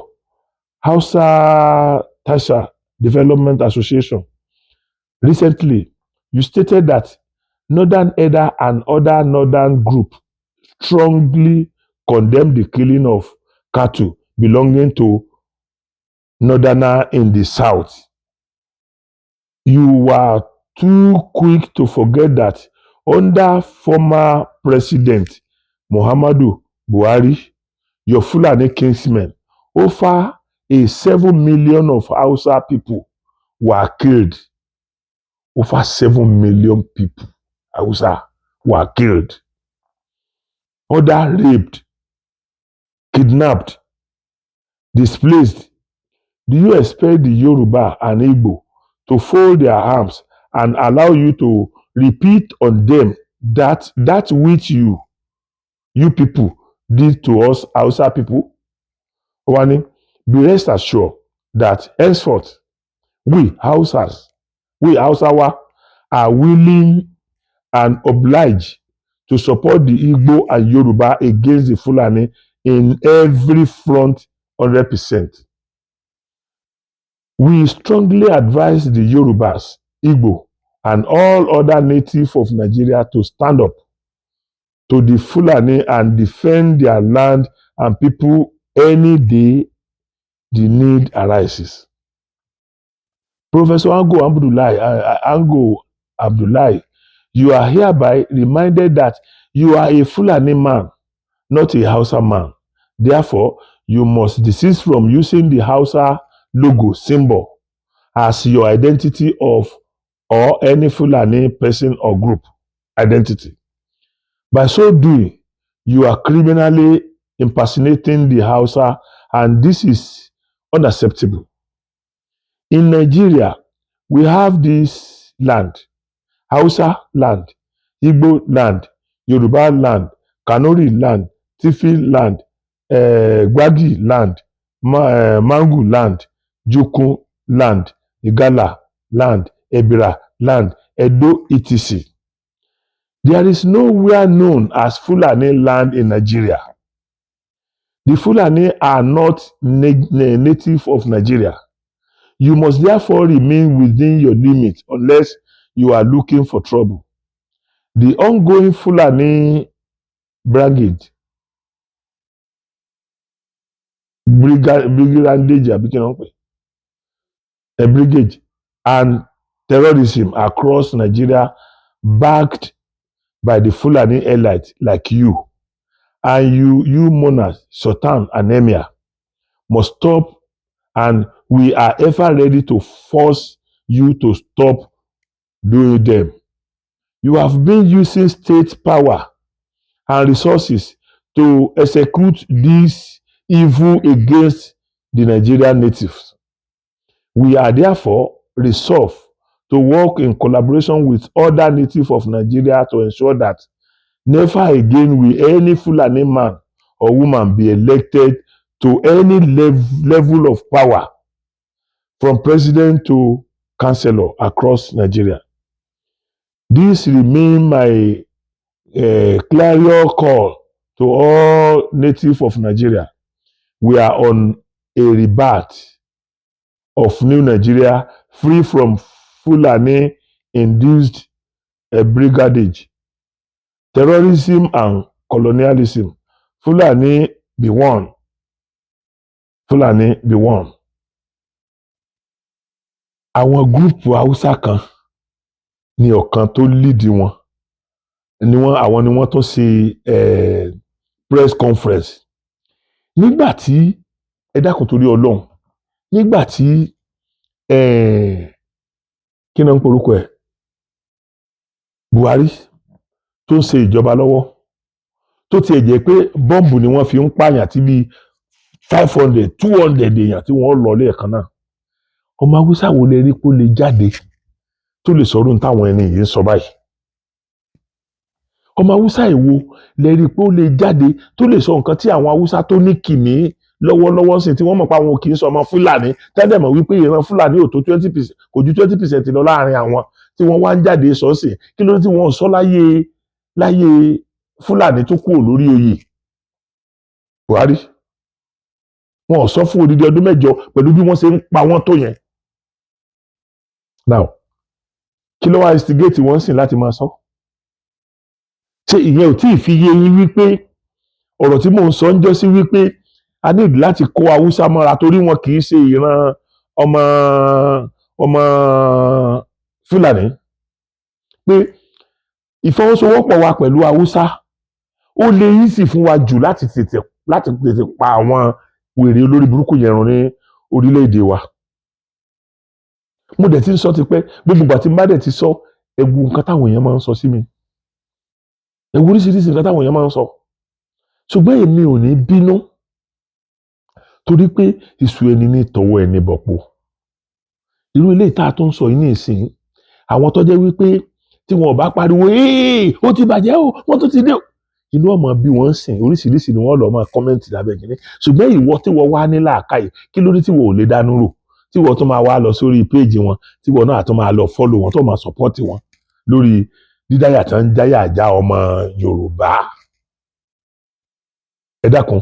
Hausa Tasha Development Association. Recently, you stated that Northern Elder and other northern group strongly condemned the killing of cattle belonging to northerner in the south. You were too quick to forget that under former President Muhammadu Buhari, your Fulani kinsmen, over a 7 million of Hausa people were killed. Over 7 million people, Hausa, were killed. Other raped. Kidnapped, displaced. Do you expect the Yoruba and Igbo to fold their arms and allow you to repeat on them that which you people did to us Hausa people? Wọ́n ní, be rest assured that henceforth we Hausas, we Hausawa, are willing and obliged to support the Igbo and Yoruba against the Fulani in every front 100%. We strongly advise the Yorubas, Igbo, and all other natives of Nigeria to stand up to the Fulani and defend their land and people any day the need arises. Professor Ango Abdullahi, you are hereby reminded that you are a Fulani man, not a Hausa man. Therefore, you must desist from using the Hausa logo symbol as your identity of or any Fulani person or group identity. By so doing, you are criminally impersonating the Hausa, and this is unacceptable. In Nigeria, we have this land: Hausa land, Igbo land, Yoruba land, Kanuri land, Tiv land, Gbagyi land, Mangu land, Jukun land, Igala land, Ebira land, Edo, etc. There is nowhere known as Fulani land in Nigeria. The Fulani are not native of Nigeria. You must therefore remain within your limits unless you are looking for trouble. The ongoing Fulani brigandage, àbí kí ni wọ́n pè é, brigade and terrorism across Nigeria, backed by the Fulani elite like you and you monarch, sultan and emir, must stop, and we are ever ready to force you to stop doing them. You have been using state power and resources to execute this evil against the Nigerian natives. We are therefore resolved to work in collaboration with other natives of Nigeria to ensure that never again will any Fulani man or woman be elected to any level of power, from president to councillor, across Nigeria. This remain my clarion call to all natives of Nigeria. We are on a rebirth of new Nigeria, free from Fulani induced brigandage, terrorism and colonialism. Fulani be one. Fulani be one. Àwọn group Haúsá kan ní ọ̀kan tó lead wọn ni wọ́n, àwọn ni wọ́n tún ṣe press conference. Nígbà tí, ẹ dákun torí Ọlọ́run, nígbà tí kí náà ń porúkọ ẹ̀, Buhari tó ń ṣe ìjọba lọ́wọ́, tó tiẹ̀ jẹ́ pé bọ́ǹbù ni wọ́n fi ń pààyàn tí bíi 500, 200 èèyàn tí wọ́n lọ lẹ́ẹ̀kan náà, ọmọ Haúsá wo lè rí kó lè jáde tó lè sọ̀rọ̀ ohun táwọn ẹni yìí ń sọ báyìí? Ọmọ Haúsá èwo lè rí pé ó lè jáde tó lè sọ nǹkan tí àwọn Haúsá tó ní kìmí lọ́wọ́lọ́wọ́ sí, tí wọ́n mọ̀ pé àwọn kì í sọ ọmọ Fúlàní tẹ́lẹ̀, mọ̀ wípé ìran Fúlàní ò tó 20%, kò ju 20% lọ láàrin àwọn tí wọ́n wá ń jáde sọ sí? Kí ló dé tí wọ́n sọ láyé Fúlàní tó kúrò lórí oyè Buhari? Wọn ò sọ fún odidi ọdún 8 pẹ̀lú bí wọ́n ṣe ń pa wọ́n tó yẹn. Now, kí ló wá instigate wọ́n sìn láti máa sọ? Ṣé ìyẹn ò tí ì fi yé yín wípé ọ̀rọ̀ tí mò ń sọ ń jọ́ sí wípé a ní láti kó Haúsá mọ́ra, torí wọn kì í ṣe ìran ọmọ Fúlàní, pé ìfọwọ́sowọ́pọ̀ wa pẹ̀lú Haúsá ó lè easy fún wa jù láti tètè pa àwọn wèrè olórí burúkú yẹn run ní orílẹ̀-èdè wa? Mo dẹ̀ ti ń sọ tipẹ́. Gbogbo ìgbà tí n bá dẹ̀ ti sọ, ẹ̀wù nǹkan táwọn èèyàn máa ń sọ sí mi, ẹ̀wù oríṣiríṣi nǹkan táwọn èèyàn máa ń sọ, ṣùgbọ́n èmi ò ní bínú. Torí pé iṣu ẹni ní tọwọ́ ẹni bọ̀pọ̀. Irú ilé ìta tó ń sọ yìí ní ìsìn, àwọn tó jẹ́ wípé tí wọn ò bá pariwo, "Ee, ó ti bàjẹ́ o, wọ́n tó ti dé o," inú ọmọ bí wọ́n ń sìn, oríṣiríṣi ni wọ́n lọ máa comment lábẹ́ kínní. Ṣùgbọ́n ìwọ tí wọ́n wá ní làákàyè, kí ló dé tí wọ́n ò lè dánú rò, tí wọ́n tún máa wá lọ sórí péèjì wọn, tí wọ́n náà tún máa lọ follow wọn, tó máa support wọn lórí dídáyà tí wọ́n ń jáyà já ọmọ Yorùbá? Ẹ dákun,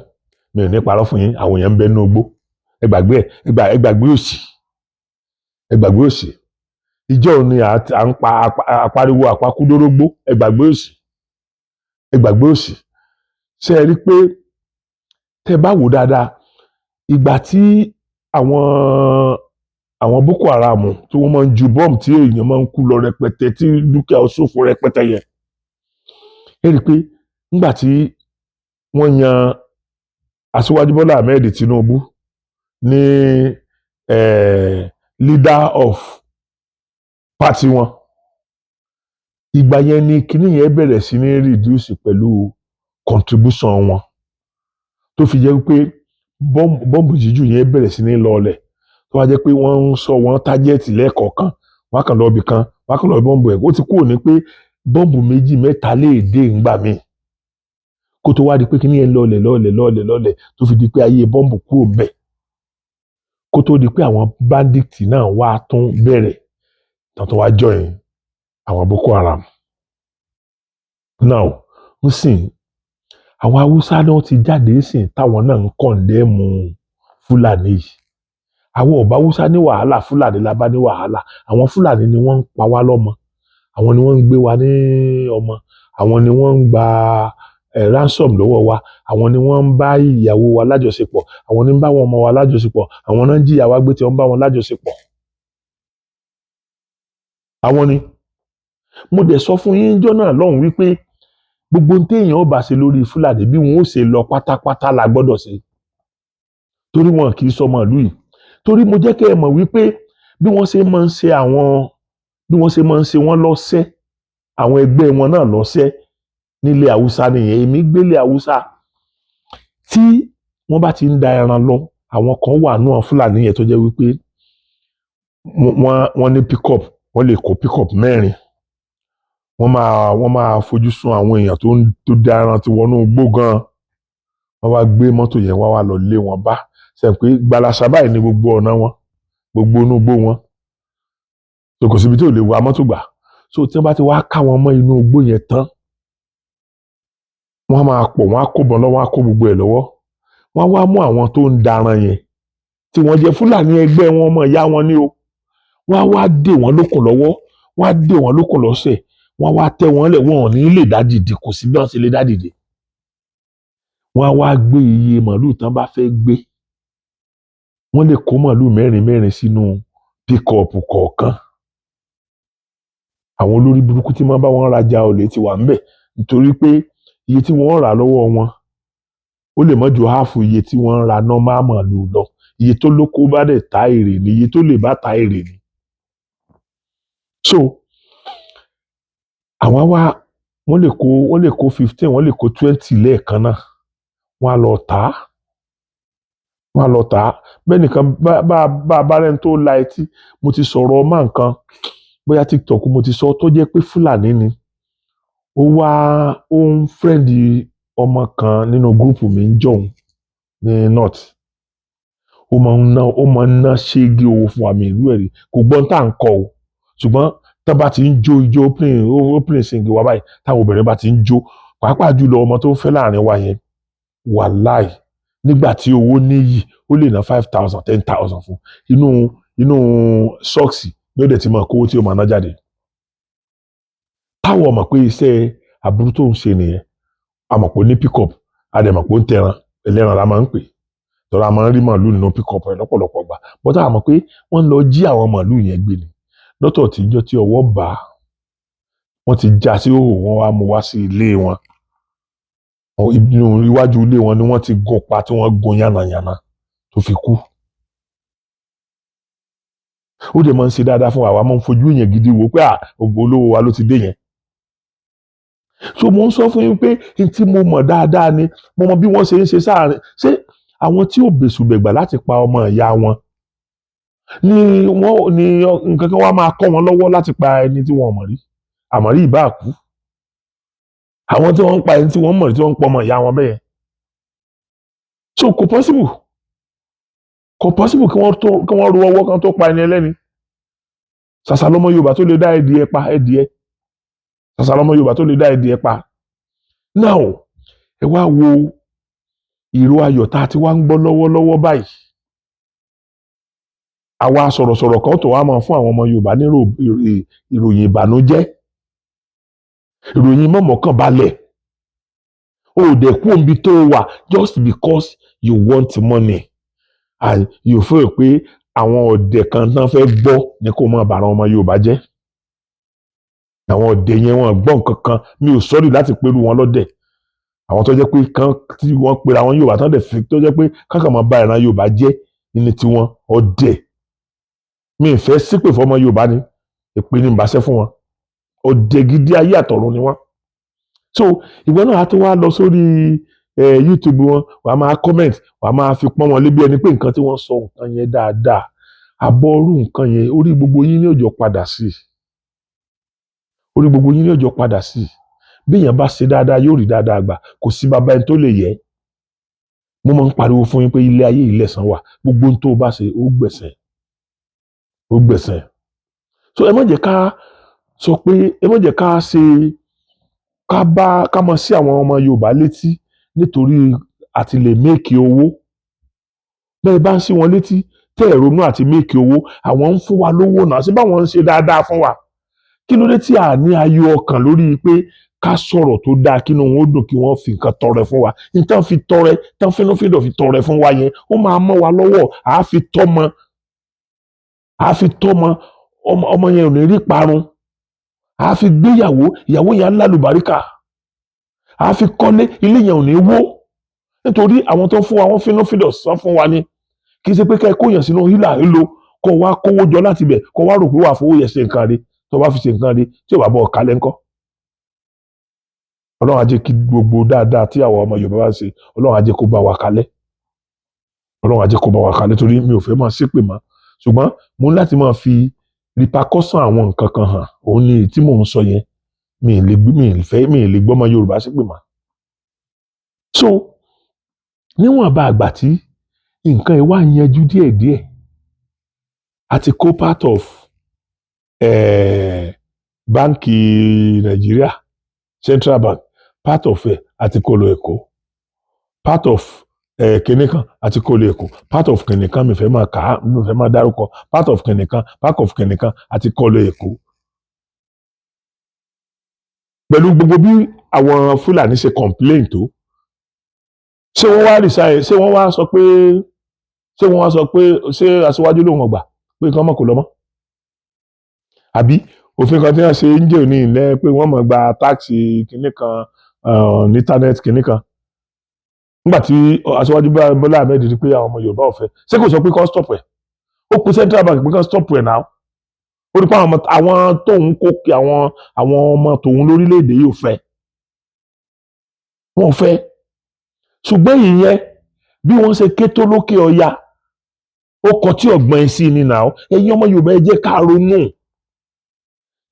mi ò ní parọ́ fún yín. Àwọn èèyàn ń bẹ nínú igbó. Ẹ gbàgbé ẹ, gbàgbé òsì, ẹ gbàgbé òsì. Ìjọ ni à ń pa apariwo àpakúdórógbó. Ẹ gbàgbé òsì, ẹ gbàgbé òsì. Ṣé ẹ rí pé tẹ́ bá wò dáadáa, ìgbà tí àwọn Boko Haram tí wọ́n máa ń ju bọ́ọ̀mù, tí èèyàn máa ń kú lọ rẹpẹtẹ, tí dúkìá ṣòfò rẹpẹtẹ yẹn, ẹ rí i pé nígbà tí wọ́n yan Aṣíwájú Bọ́lá Ahmed Tinubu ní leader of party wọn, ìgbà yẹn ni kíní yẹn bẹ̀rẹ̀ sí ní reduce pẹ̀lú contribution wọn, tó fi jẹ́ pé bọ́ǹbù jíjù yẹn bẹ̀rẹ̀ sí ní lọọlẹ̀, tó wá jẹ́ pé wọ́n ń sọ wọ́n target lẹ́ẹ̀kọ̀ọ̀kan. Wọ́n á kàn lọ ibì kan, wọ́n á kàn lọ bọ́ǹbù ẹ̀. Ó ti kúrò ní pé bọ́ǹbù méjì mẹ́ta lè dé ńgbà míì, kó tó wá di pé kíní yẹn lọọlẹ̀ lọọlẹ̀ lọọlẹ̀ lọọlẹ̀, tó fi di pé ayé bọ́ǹbù kúrò ńbẹ̀, kó tó di pé àwọn bandit náà wá tún bẹ̀rẹ̀ tán, tó wá join àwọn Boko Haram. Now nsìn, àwọn Haúsá náà ti jáde nsìn, táwọn náà ń condemn Fúlàní yìí. Àwọn ọba Haúsá ní wàhálà, Fúlàní la bá ní wàhálà. Àwọn Fúlàní ni wọ́n ń pa wá lọ́mọ, àwọn ni wọ́n ń gbé wa ní ọmọ, àwọn ni wọ́n ń gba ransom lọ́wọ́ wa, àwọn ni wọ́n ń bá ìyàwó wa lájọṣepọ̀, àwọn ni ń bá àwọn ọmọ wa lájọṣepọ̀, àwọn náà ń jíyàwó wa gbé tí wọ́n ń bá wọn lájọṣepọ̀. Àwọn ni mo dẹ̀ sọ fún yín jọ́ náà lọ́hùn wípé gbogbo ohun téèyàn ó bá ṣe lórí Fúlàní, bí wọn ó ṣe lọ pátápátá la gbọ́dọ̀ ṣe, torí wọn kì í sọmọ ìlú yìí. Torí mo jẹ́ kẹ́ ẹ mọ̀ wípé bí wọ́n ṣe máa ń ṣe àwọn, bí wọ́n ṣe máa ń ṣe wọ́n lọ́sẹ̀, àwọn ẹgbẹ́ wọn náà lọ́sẹ̀ nílé Haúsá nìyẹn. Èmi gbélé Haúsá, tí wọ́n bá ti ń da ẹran lọ, àwọn kan wà náà Fúlàní yẹn tó jẹ́ wípé wọ́n ní pickup, wọ́n lè kó pickup mẹ́rin. Wọ́n máa fojú sùn àwọn èèyàn tó ń tó da ẹran ti wọnú igbó gan. Wọ́n wá gbé mọ́tò yẹn, wá wá lọ lé wọn bá ṣe pé gbalasa báyìí ní gbogbo ọ̀nà wọn, gbogbo inú igbó wọn tó, kò síbi tí ò lè wa mọ́tò gbà. So tí wọ́n bá ti wá ká wọn mọ́ inú igbó yẹn tán, wọ́n á máa pọ̀, wọ́n á kó bọn lọ́wọ́, wọ́n á kó gbogbo ẹ̀ lọ́wọ́. Wọ́n á wá mú àwọn tó ń daran yẹn, tí wọ́n jẹ́ Fúlàní ẹgbẹ́ wọn, ọmọ ìyá wọn ní o. Wọ́n á wá dè wọ́n lókùn lọ́wọ́, wọ́n á dè wọ́n lókùn lọ́sẹ̀, wọ́n á wá tẹ́ wọ́n lẹ̀. Wọ́n ò ní lè dá dìde, kò sí bí wọ́n ṣe lè dá dìde. Wọ́n á wá gbé iye màálù tán bá fẹ́ gbé. Wọ́n lè kó màálù mẹ́rin mẹ́rin sínú pickup kọ̀ọ̀kan. Àwọn olórí burúkú tí wọ́n bá wọn rajà olè ti wà ńbẹ̀, nítorí pé iye tí wọ́n rà lọ́wọ́ wọn, ó lè mọ́ ju half iye tí wọ́n ń ra normal màálù lọ. Iye tó lóko bá dẹ̀ ta, èrè ni. Iye tó lè bá ta, èrè ni. So àwọn wá, wọ́n lè kó 15, wọ́n lè kó 20 lẹ́ẹ̀kan náà. Wọ́n á lọ tà á, wọ́n á lọ tà á. Bẹ́ẹ̀ nìkan bá rẹ́ni tó la etí. Mo ti sọ̀rọ̀ ọmọ nǹkan, bóyá TikTok mo ti sọ, tó jẹ́ pé Fúlàní ni. Ó wá ó ń friend ọmọ kan nínú group mi ń jọ̀hún ní north. Ó máa ń ná ṣéégé owó fún àmì ìlú ẹ̀rí. Kò gbọ́n tá à ń kọ o, ṣùgbọ́n tá bá ti ń jó ijó opening sing wa báyìí, táwọn obìnrin bá ti ń jó, pàápàá jùlọ ọmọ tó ń fẹ́ láàrin wa yẹn, wàláì, nígbà tí owó níyì, ó lè ná 5,000, 10,000 fún inú sọ́ọ̀sì ní ó dẹ̀ ti máa kówó tí ó máa ná jáde. Táwọn mọ̀ pé iṣẹ́ àbúrú tó ń ṣe nìyẹn. A mọ̀ pé ó ní pick up, a dẹ̀ mọ̀ pé ó ń tẹran ẹlẹ́ran la máa ń pè tọ́ra, a máa ń rí màálù nínú pick up ẹ̀ lọ́pọ̀lọpọ̀ gbà bọ́tà. A mọ̀ pé wọ́n ń lọ jí àwọn màálù yẹn gbé ni lọ́tọ̀. Tíjọ́ tí ọwọ́ bá wọ́n ti já sí òhò, wọ́n wá mú wá sí ilé wọn. Inú iwájú ilé wọn ni wọ́n ti gún pa, tí wọ́n gún yànnàyànnà tó fi kú. Ó dẹ̀ máa ń ṣe dáadáa fún wa. Àwa máa ń fojú èèyàn gidi wò pé à, olówó wa ló ti dé yẹn. So mo ń sọ fún yín pé n tí mo mọ̀ dáadáa ni. Mo mọ bí wọ́n ṣe ń ṣe sáàrin. Ṣé Àwọn tí ò bẹ̀sùbẹ̀gbà láti pa ọmọ ìyá wọn ni wọ́n ní nǹkan kan wá máa kọ́ wọn lọ́wọ́ láti pa ẹni tí wọ́n mọ̀ rí, àmọ́ rí ìbá kú. Àwọn tí wọ́n ń pa ẹni tí wọ́n mọ̀ rí, tí wọ́n ń pa ọmọ ìyá wọn bẹ́ẹ̀. So kò possible, kò possible kí wọ́n tó kí wọ́n ro ọwọ́ kan tó pa ẹni ẹlẹ́ni. Ṣàṣà lọmọ Yorùbá tó lè dá ẹdìẹ pa ẹdìẹ. Ṣàṣà lọmọ Yorùbá tó lè dá ẹdìẹ pa. Now, ẹ wá wo ìró ayọ̀ tá a ti wá ń gbọ́ lọ́wọ́lọ́wọ́ báyìí. Àwa sọ̀rọ̀sọ̀rọ̀ kan tó wá máa fún àwọn ọmọ Yorùbá ní ìròyìn ìbànújẹ́, ìròyìn mọ̀mọ́kànbalẹ̀. O ò dẹ̀ kú òǹbi tó wà just because you want money and you feel pé àwọn ọ̀dẹ̀ kan tán fẹ́ gbọ́ ni kó máa bàrà ọmọ Yorùbá jẹ́. Àwọn ọ̀dẹ̀ yẹn, wọn gbọ́ nǹkan kan. Mi ò sọ́rí láti pẹ̀lú wọn lọ́dẹ̀. Àwọn tó jẹ́ pé kán tí wọ́n pera wọn Yorùbá tán dẹ̀ fi tó jẹ́ pé kákan máa ba ìran Yorùbá jẹ́ ní tiwọn, ọ̀dẹ̀. Mi ì fẹ́ sípè fọmọ Yorùbá ni, èpè ni ìbáṣẹ́ fún wọn. Ọ̀dẹ̀ gidi ayé àtọ̀run ni wọ́n. So ìwọ náà á tún wá lọ sórí YouTube wọn, wàá máa comment, wàá máa fi pọ́n wọn lé bí ẹni pé nǹkan tí wọ́n sọ, nǹkan yẹn dáadáa. Àbọ̀rú nǹkan yẹn, orí gbogbo yín ní òjò padà sí, orí gbogbo yín ní òjò padà sí. Bí èèyàn bá ṣe dáadáa, yóò rí dáadáa gbà. Kò sí bàbá ẹni tó lè yẹ. Mo máa ń pariwo fún yín pé ilé ayé ìlẹ̀sán wà. Gbogbo ohun tó o bá ṣe, ó gbẹ̀sẹ̀, ó gbẹ̀sẹ̀. So ẹ má jẹ́ ká sọ pé, ẹ má jẹ́ ká ṣe ká bá ká mọ sí àwọn ọmọ Yorùbá létí nítorí àti lè make owó. Bẹ́ẹ̀ bá ń sí wọn létí, tẹ́ ẹ̀ ronú àti make owó, àwọn ń fún wa lówó náà sí, báwọn ń ṣe dáadáa fún wa. Kí ló dé tí a ní ayọ̀ ọkàn lórí pé ká sọ̀rọ̀ tó dáa, kí inú wọn ó dùn, kí wọ́n fi nǹkan tọrẹ fún wa? Nǹkan fi tọrẹ tán, fínúfíndọ̀ fi tọrẹ fún wa yẹn, ó máa mọ́ wa lọ́wọ́. Àá fi tọ́mọ, àá fi tọ́mọ, ọmọ yẹn ò ní rí parun. Àá fi gbéyàwó, ìyàwó yẹn á lálùbáríkà. Àá fi kọ́lé, ilé yẹn ò ní wó, nítorí àwọn tó ń fún wa, wọ́n fínúfíndọ̀ sán fún wa ni. Kì í ṣe pé kẹ́ ẹ kóyàn sínú hílà hílo, kó wá kówó jọ láti ibẹ̀, kó wá rò pé wàá fowó yẹn ṣe nǹkan rí. Tó bá fi ṣe nǹkan rí, tí ò bá bọ̀ kálẹ̀ ńkọ́? Ọlọ́run á jẹ́ kí gbogbo dáadáa tí àwọn ọmọ Yorùbá bá ń ṣe, Ọlọ́run á jẹ́ kó bá wa kalẹ̀. Ọlọ́run á jẹ́ kó bá wa kalẹ̀, torí mi ò fẹ́ máa ṣépè mọ́, ṣùgbọ́n mo ní láti máa fi repercussion àwọn nǹkan kan hàn. Òun ni èyí tí mò ń sọ yẹn. Mi ì fẹ́, mi ì lè gbọ́mọ Yorùbá ṣépè mọ́. So níwọ̀n bá àgbà tí nǹkan ẹ̀ wá yanjú díẹ̀díẹ̀, àti kó part of báńkì Nàìjíríà, Central Bank, part of ẹ̀ àti kó lọ Èkó, part of kinní kan àti kó lọ Èkó, part of kinní kan, mi fẹ́ máa kà á, mi fẹ́ máa dárúkọ, part of kinní kan, part of kinní kan àti kó lọ Èkó. Pẹ̀lú gbogbo bí àwọn Fúlàní ṣe complain tó, ṣé wọ́n wá resign? Ṣé wọ́n wá sọ pé, ṣé aṣíwájú lòun ọgbà pé nǹkan mọ̀ kò lọ mọ́? Àbí òfin kan tí wọ́n ṣe ń jẹ́ òní ilẹ̀ pé wọ́n máa gba tax kinní kan ní internet kinní kan, nígbà tí aṣíwájú Bọ́lá Ahmed rí pé àwọn ọmọ Yorùbá ò fẹ́, ṣé kò sọ pé kó stop ẹ̀? Ó pe Central Bank pé kó stop ẹ̀ náà. Ó rí pé àwọn tóun kó kí àwọn ọmọ tòun lórílẹ̀‐èdè yìí ò fẹ́, wọn ò fẹ́. Ṣùgbọ́n ìyẹn, bí wọ́n ṣe ké tó lókè ọya, ó kọ tí ọ̀gbọ́n ẹ̀ sí ni nà. Ó ẹ̀yin ọmọ Yorùbá, ẹ jẹ́ ká ronú,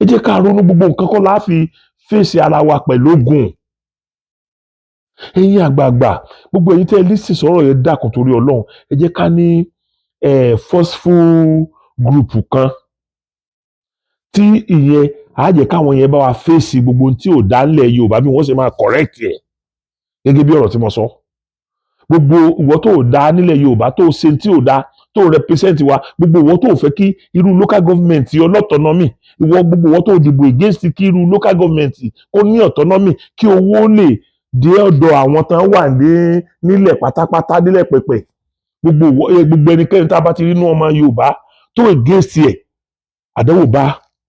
ẹ jẹ́ ká ronú. Gbogbo nǹkan kọ́ la fi fèsì ara wa pẹ̀lú ogun. Ẹ̀yin àgbààgbà, gbogbo ẹ̀yin tẹ́ ẹ lísì sọ̀rọ̀ yẹn, dákun torí Ọlọ́run, ẹ jẹ́ ká ní forceful group kan tí ìyẹn á jẹ́ káwọn yẹn bá wa fèsì gbogbo ohun tí ò dá ńlẹ̀ Yorùbá, bí wọ́n ṣe máa correct ẹ̀. Gẹ́gẹ́ bí ọ̀rọ̀ tí mo sọ, gbogbo ìwọ tó ò dá nílẹ̀ Yorùbá, tó ṣe tí ò dá, tó represent wa, gbogbo ìwọ tó fẹ́ kí irú local government ọlọ́ autonomy, ìwọ, gbogbo ìwọ tó dìbò against kí irú local government kó ní autonomy, kí owó lè dé ọ̀dọ̀ àwọn tán wà ní nílẹ̀ pátápátá, nílẹ̀ pẹ̀pẹ̀, gbogbo ìwọ, gbogbo ẹnikẹ́ni tá a bá ti rí inú ọmọ Yorùbá tó against ẹ̀, àdánwò bá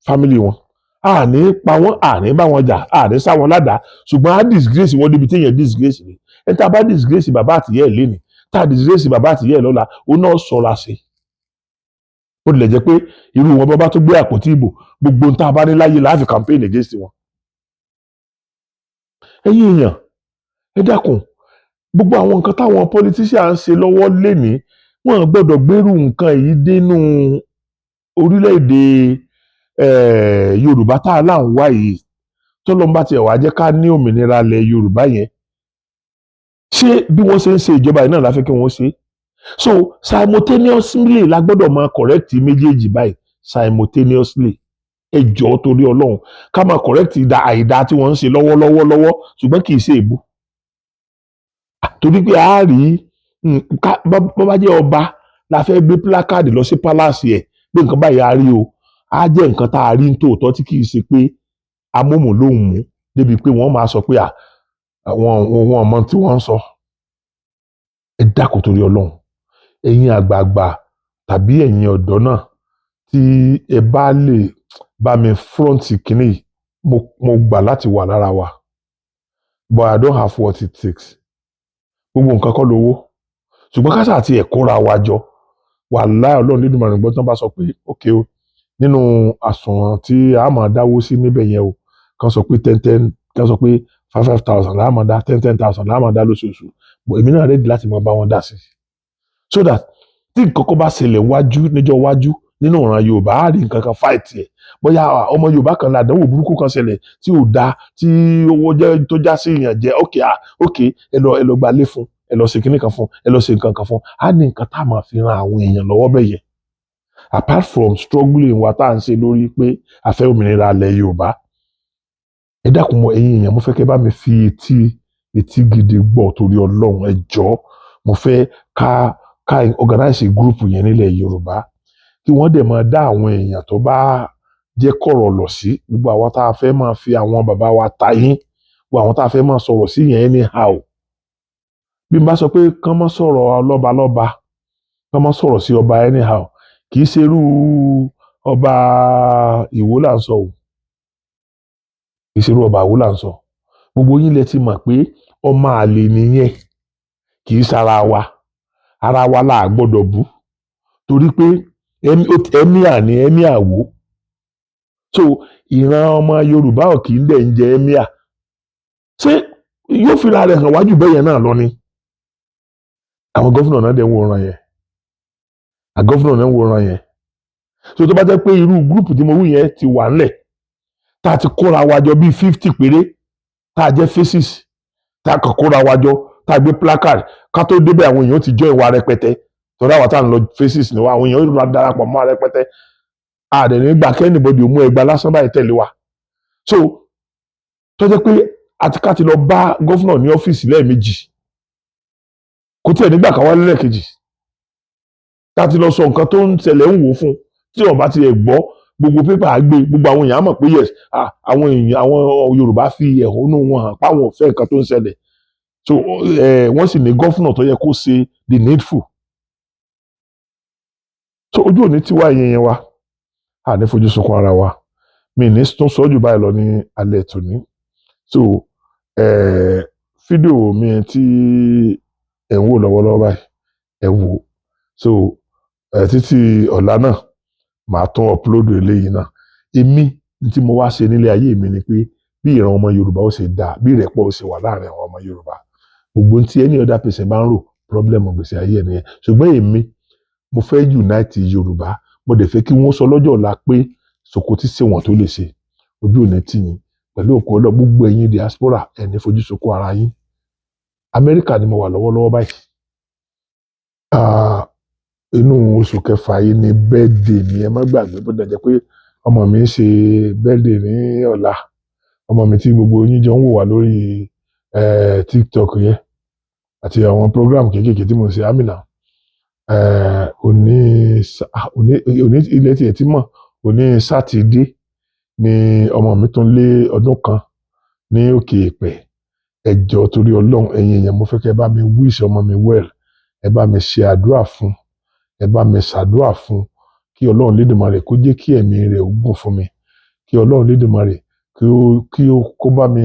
family wọn. A ní pa wọ́n, a ní bá wọn jà, a ní sá wọn ládàá, ṣùgbọ́n a disgrace wọn débi téèyàn disgrace ni. Ẹni tá a bá disgrace bàbá àtìyẹ́ ẹ̀ lénìí, tá a disgrace bàbá àtìyẹ́ ẹ̀ lọ́la, ó náà sọ̀ra sí. Ó lè jẹ́ pé irú wọn bá tó gbé àpótí ìbò, gbogbo ohun tá a bá ní láyé la fi campaign against wọn. Ẹ̀yin èèyàn, ẹ dákun. Gbogbo àwọn nǹkan táwọn politician ń ṣe lọ́wọ́ lénìí, wọ́n gbọ́dọ̀ gbérù nǹkan yìí dénú orílẹ̀-èdè Yorùbá tá a là ń wá yìí. Tọ́lọ́run bá tiẹ̀ wá jẹ́ ká ní òmìnira ilẹ̀ Yorùbá yẹn, ṣé bí wọ́n ṣe ń ṣe ìjọba yìí náà la fẹ́ kí wọ́n ṣe? So simultaneously la gbọ́dọ̀ máa correct méjèèjì báyìí simultaneously. Ẹ jọ̀ọ́, torí Ọlọ́run, ká máa correct ìdá àìdá tí wọ́n ń ṣe lọ́wọ́lọ́wọ́ lọ́wọ́, ṣùgbọ́n kì í ṣe èbú, torí pé a rí bọ́ bá jẹ́ ọba la fẹ́ gbé placard lọ sí palace ẹ̀ pé nǹkan báyìí a rí o, á jẹ́ nǹkan tá a rí ní tòótọ́, tí kì í ṣe pé amóhùn lóhùn mú débi pé wọ́n máa sọ pé àwọn wọn mọ tí wọ́n ń sọ. Ẹ dákun, torí Ọlọ́run, ẹ̀yin àgbààgbà tàbí ẹ̀yin ọ̀dọ́ náà tí ẹ bá lè bá mi front kínní yìí, mo gbà láti wà lára wa, but I don't have what it takes. Gbogbo nǹkan kọ́ lówó, ṣùgbọ́n ká sáà ti ẹ̀ kóra wa jọ. Wàláhì, Ọlọ́run nínú ìmọ̀ràn gbọ́ tí wọ́n bá sọ pé ok o, nínú àsùnwọ̀n tí a máa dáwó sí níbẹ̀ yẹn o, kàn sọ pé ten ten, kàn sọ pé five five thousand la máa dá, ten ten thousand la máa dá lóṣooṣù, but èmi náà ready láti máa bá wọn dá sí, so that tí nǹkan kan bá ṣẹlẹ̀ wájú níjọ́ wájú nínú ìran Yorùbá, á rí nǹkan kan fight ẹ̀. Bóyá ọmọ Yorùbá kan làdánwò burúkú kan ṣẹlẹ̀ tí ò da, tí owó jẹ́ tó já sí ìyàn jẹ, ok, ah, ok, ẹ lọ gbalé fún, ẹ lọ ṣe kinní kan fún, ẹ lọ ṣe nǹkan kan fún, á ní nǹkan tá a máa fi ran àwọn èèyàn lọ́wọ́ bẹ́ẹ̀ yẹn, apart from struggling wa tá à ń ṣe lórí pé a fẹ́ òmìnira ilẹ̀ Yorùbá. Ẹ dákun mọ, ẹ̀yin èèyàn, mo fẹ́ kẹ́ bá mi fi etí etí gidi gbọ́, torí Ọlọ́run. Ẹ jọ̀ọ́, mo fẹ́ ká organize group yẹn nílẹ̀ Yorùbá, kí wọ́n dẹ̀ máa dá àwọn èèyàn tó bá jẹ́ kọ̀rọ̀ lọ sí gbogbo àwọn tá a fẹ́ máa fi àwọn bàbá wa ta yín, gbogbo àwọn tá a fẹ́ máa sọ̀rọ̀ sí yẹn anyhow. Bí n bá sọ pé kán má sọ̀rọ̀ lọ́ba lọ́ba, kán má sọ̀rọ̀ sí ọba anyhow, kì í ṣe irú ọba Ìwó là ń sọ o, kì í ṣe irú ọba Ìwó là ń sọ. Gbogbo yín lẹ ti mọ̀ pé ọmọ àlè nìyẹn, kì í ṣara wa. Ara wa là gbọ́dọ̀ bú, torí pé emir ni emir wò. So ìran ọmọ Yorùbá ò kì í dẹ̀ ń jẹ emir. Ṣé yóò fira rẹ̀ hàn wájú bẹ́ẹ̀ yẹn náà lọ ni? Àwọn governor náà dẹ̀ ń wòran yẹn, àwọn governor náà ń wòran yẹn. So tó bá jẹ́ pé irú group tí mo wí yẹn ti wà ńlẹ̀, tá a ti kóra wa jọ bíi 50 péré, tá a jẹ́ faces, tá a kàn kóra wa jọ, tá a gbé placard, ká tó débẹ̀, àwọn èèyàn ti join wa rẹpẹtẹ, torí àwọn tá à ń lọ faces ni wa, àwọn èèyàn yóò darapọ̀ mọ́ wa rẹpẹtẹ. A dẹ̀ ní gbà kí anybody mú ẹgbàá lásán báyìí tẹ̀lé wa. So tó jẹ́ pé àti ká ti lọ bá governor ní ọ́fíìsì lẹ́ẹ̀mejì, kò tiẹ̀ nígbà kan wálé lẹ́ẹ̀kejì, tá a ti lọ sọ nǹkan tó ń ṣẹlẹ̀ ń wò fún, tí wọ́n bá ti ẹ̀ gbọ́, gbogbo pépà á gbé, gbogbo àwọn èèyàn á mọ̀ pé yes, àwọn èèyàn, àwọn Yorùbá fi ẹ̀hónú wọn hàn páwọn ò fẹ́ nǹkan tó ń ṣẹlẹ̀. So wọ́n sì ní governor tó yẹ kó ṣe the needful. So ojú òní tiwa ìyẹn yẹn wa, a ní fojú sunkún ara wa. Mi ní tún sọ jù báyìí lọ ní alẹ́ tòní. So fídíò mi tí ẹ̀ ń wò lọ́wọ́lọ́wọ́ báyìí, ẹ wò. So títí ọ̀la náà, màá tún upload eléyìí náà. Èmi tí mo wá ṣe nílé ayé mi ni pé bí ìran ọmọ Yorùbá ó ṣe dáa, bí ìrẹ́pọ̀ ó ṣe wà láàrin àwọn ọmọ Yorùbá. Gbogbo tí any other person bá ń rò, problem gbèsè ayé ẹ̀ nìyẹn, ṣùgbọ́n èmi, mo fẹ́ unite Yorùbá. Mo dẹ̀ fẹ́ kí wọ́n sọ lọ́jọ́ ọ̀la pé Sòkòtì ṣe wọ́n tó lè ṣe. Ojú òní tì yín pẹ̀lú òkú ọlọ́. Gbogbo ẹ̀yin diaspora, ẹ̀ ní fojú sunkún ara yín. Amẹ́ríkà ni mo wà lọ́wọ́lọ́wọ́ báyìí. Ah, inú oṣù kẹfà yìí ni birthday mi, ẹ má gbàgbé. Bó dẹ̀ jẹ́ pé ọmọ mi ń ṣe birthday ní ọ̀la, ọmọ mi tí gbogbo yín jọ ń wò wá lórí TikTok yẹn àti àwọn program kéékèèké tí mo ń ṣe, Amina, òní òní òní ilẹ̀ tiẹ̀ tí mọ̀, òní Sátidé ni ọmọ mi tún lé ọdún 1 ní òkè èpẹ̀. Ẹ jọ̀ọ́, torí Ọlọ́run, ẹ̀yin èèyàn, mo fẹ́ kẹ́ ẹ bá mi wish ọmọ mi well, ẹ bá mi ṣe àdúrà fún, ẹ bá mi ṣàdúrà fún, kí Ọlọ́run Lédùmarè kó jẹ́ kí ẹ̀mí rẹ̀ ó gùn fún mi, kí Ọlọ́run Lédùmarè kí ó kó bá mi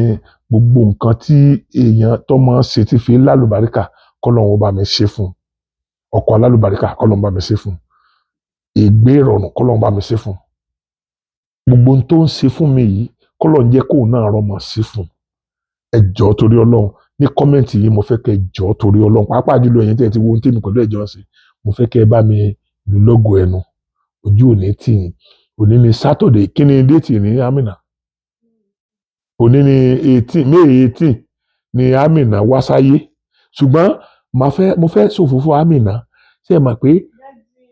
gbogbo nǹkan tí èèyàn tó máa ń ṣe tí fi ń lálùbáríkà, kọ́lọ́run ó bá mi ṣe fún ọkọ alálùbáríkà, kọ́lọ́run bá mi ṣe fún ìgbé ìrọ̀rùn, kọ́lọ́run bá mi ṣe fún gbogbo ohun tó ń ṣe fún mi yìí, kọ́lọ́run jẹ́ kóun náà rọmọ sí fún. Ẹ jọ̀ọ́, torí Ọlọ́run, Ní comment yìí, mo fẹ́ kẹ́ jọ̀ọ́, torí Ọlọ́run, pàápàá jùlọ ẹ̀yin tẹ́ ẹ ti wo ohun tèmi pẹ̀lú ẹ̀jọ́ ń ṣe, mo fẹ́ kẹ́ ẹ bá mi lù lọ́gọ̀ ẹnu. Ojú òní tì yín. Òní ni Saturday. Kí ni date ní, Amina? Òní ni 18, May 18 ni Amina wá sáyé. Ṣùgbọ́n màá fẹ́, mo fẹ́ ṣòfófó Amina. Ṣé ẹ mọ̀ pé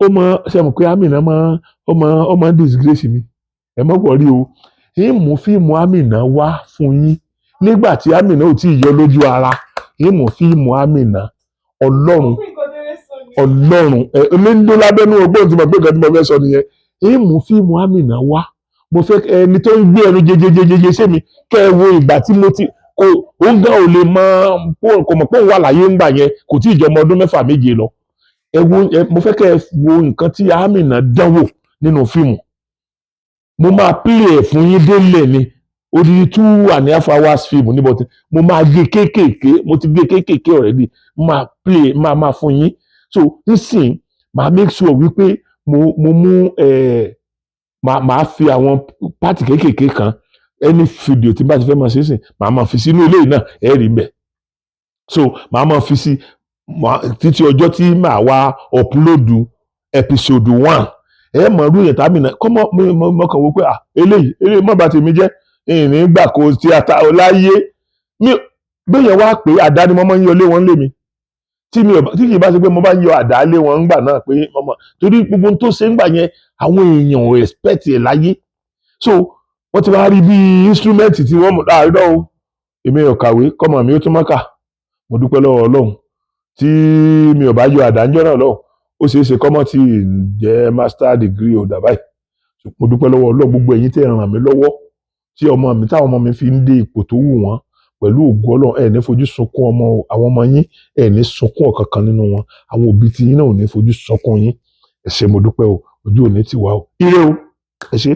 ó mọ, ṣé ẹ mọ̀ pé Amina mọ, ó mọ disgrace mi? Ẹ mọ̀ wọ̀rí o, ń mú fíìmù Amina wá fún yín nígbà tí Amina ò tí ì yọ lójú ara. Ń mú fíìmù Amina. Ọlọ́run, Ọlọ́run ẹ omi ń dún lábẹ́nú ọgbọ́n tí mo gbé nǹkan tí mo fẹ́ sọ nìyẹn. Ń mú fíìmù Amina wá. Mo fẹ́ ẹni tó ń gbé ẹnu jẹjẹjẹjẹjẹ sí mi, kẹ́ ẹ wo ìgbà tí mo ti kò, òun gan ò lè mọ, kò mọ̀ pé òun wà láyé ńgbà yẹn, kò tí ì jọ ọmọ ọdún 6, 7 lọ. Ẹ wo ẹ, mo fẹ́ kẹ́ ẹ wo nǹkan tí Amina dánwò nínú fíìmù. Mo máa play ẹ̀ fún yín délẹ̀ ni. Odidi 2.5 hours fíìmù níbo tí mo máa gé kéékèèké, mo ti gé kéékèèké already. Mo máa play, máa fún yín. So nísìn, màá make sure wípé mo mú ẹ, màá fi àwọn part kéékèèké kan. Ẹni fídíò tí bá ti fẹ́ máa ṣe é sìn, màá máa fi sínú eléyìí náà, ẹ rí mbẹ̀. So màá máa fi sí títí ọjọ́ tí màá wá upload episode 1. Ẹ mọ̀ ọdún yẹn tàbí náà kọ́mọ mo kàn wò pé, ah, eléyìí mọ̀ bá tèmi jẹ́ ìní gbà kó tí a ta láyé mi. Bẹ́yẹn wá pé àdá ni mo máa ń yọ lé wọn lé mi, tí mi ò tí kì í bá ṣe pé mo bá ń yọ àdá lé wọn ńgbà náà pé mọ́mọ́, torí gbogbo ohun tó ṣe ńgbà yẹn, àwọn èèyàn ò expect ẹ̀ láyé. So wọ́n ti wá rí bí instrument tí wọ́n mú láàárọ̀ o. Èmi ò kàwé, kọ́mọ mi ó tún mọ́kà. Mo dúpẹ́ lọ́wọ́ Ọlọ́run. Tí mi ò bá yọ àdá ńjọ́ náà lọ́hùn, ó ṣeé ṣe kọ́mọ tí jẹ́ master degree holder báyìí. Mo dúpẹ́ lọ́wọ́ Ọlọ́run. Gbogbo ẹ̀yin tẹ́ ẹ ràn mí lọ́wọ́ tí ọmọ mi, táwọn ọmọ mi fi ń dé ipò tó wù wọ́n, pẹ̀lú ògo Ọlọ́run, ẹ̀ ní fojú sunkún ọmọ àwọn ọmọ yín, ẹ̀ ní sunkún ọ̀kankan nínú wọn. Àwọn òbí tí yín náà ò ní fojú sunkún yín. Ẹ ṣé, mo dúpẹ́ o. Ojú ò ní tì wá o. Ire o, ẹ ṣé.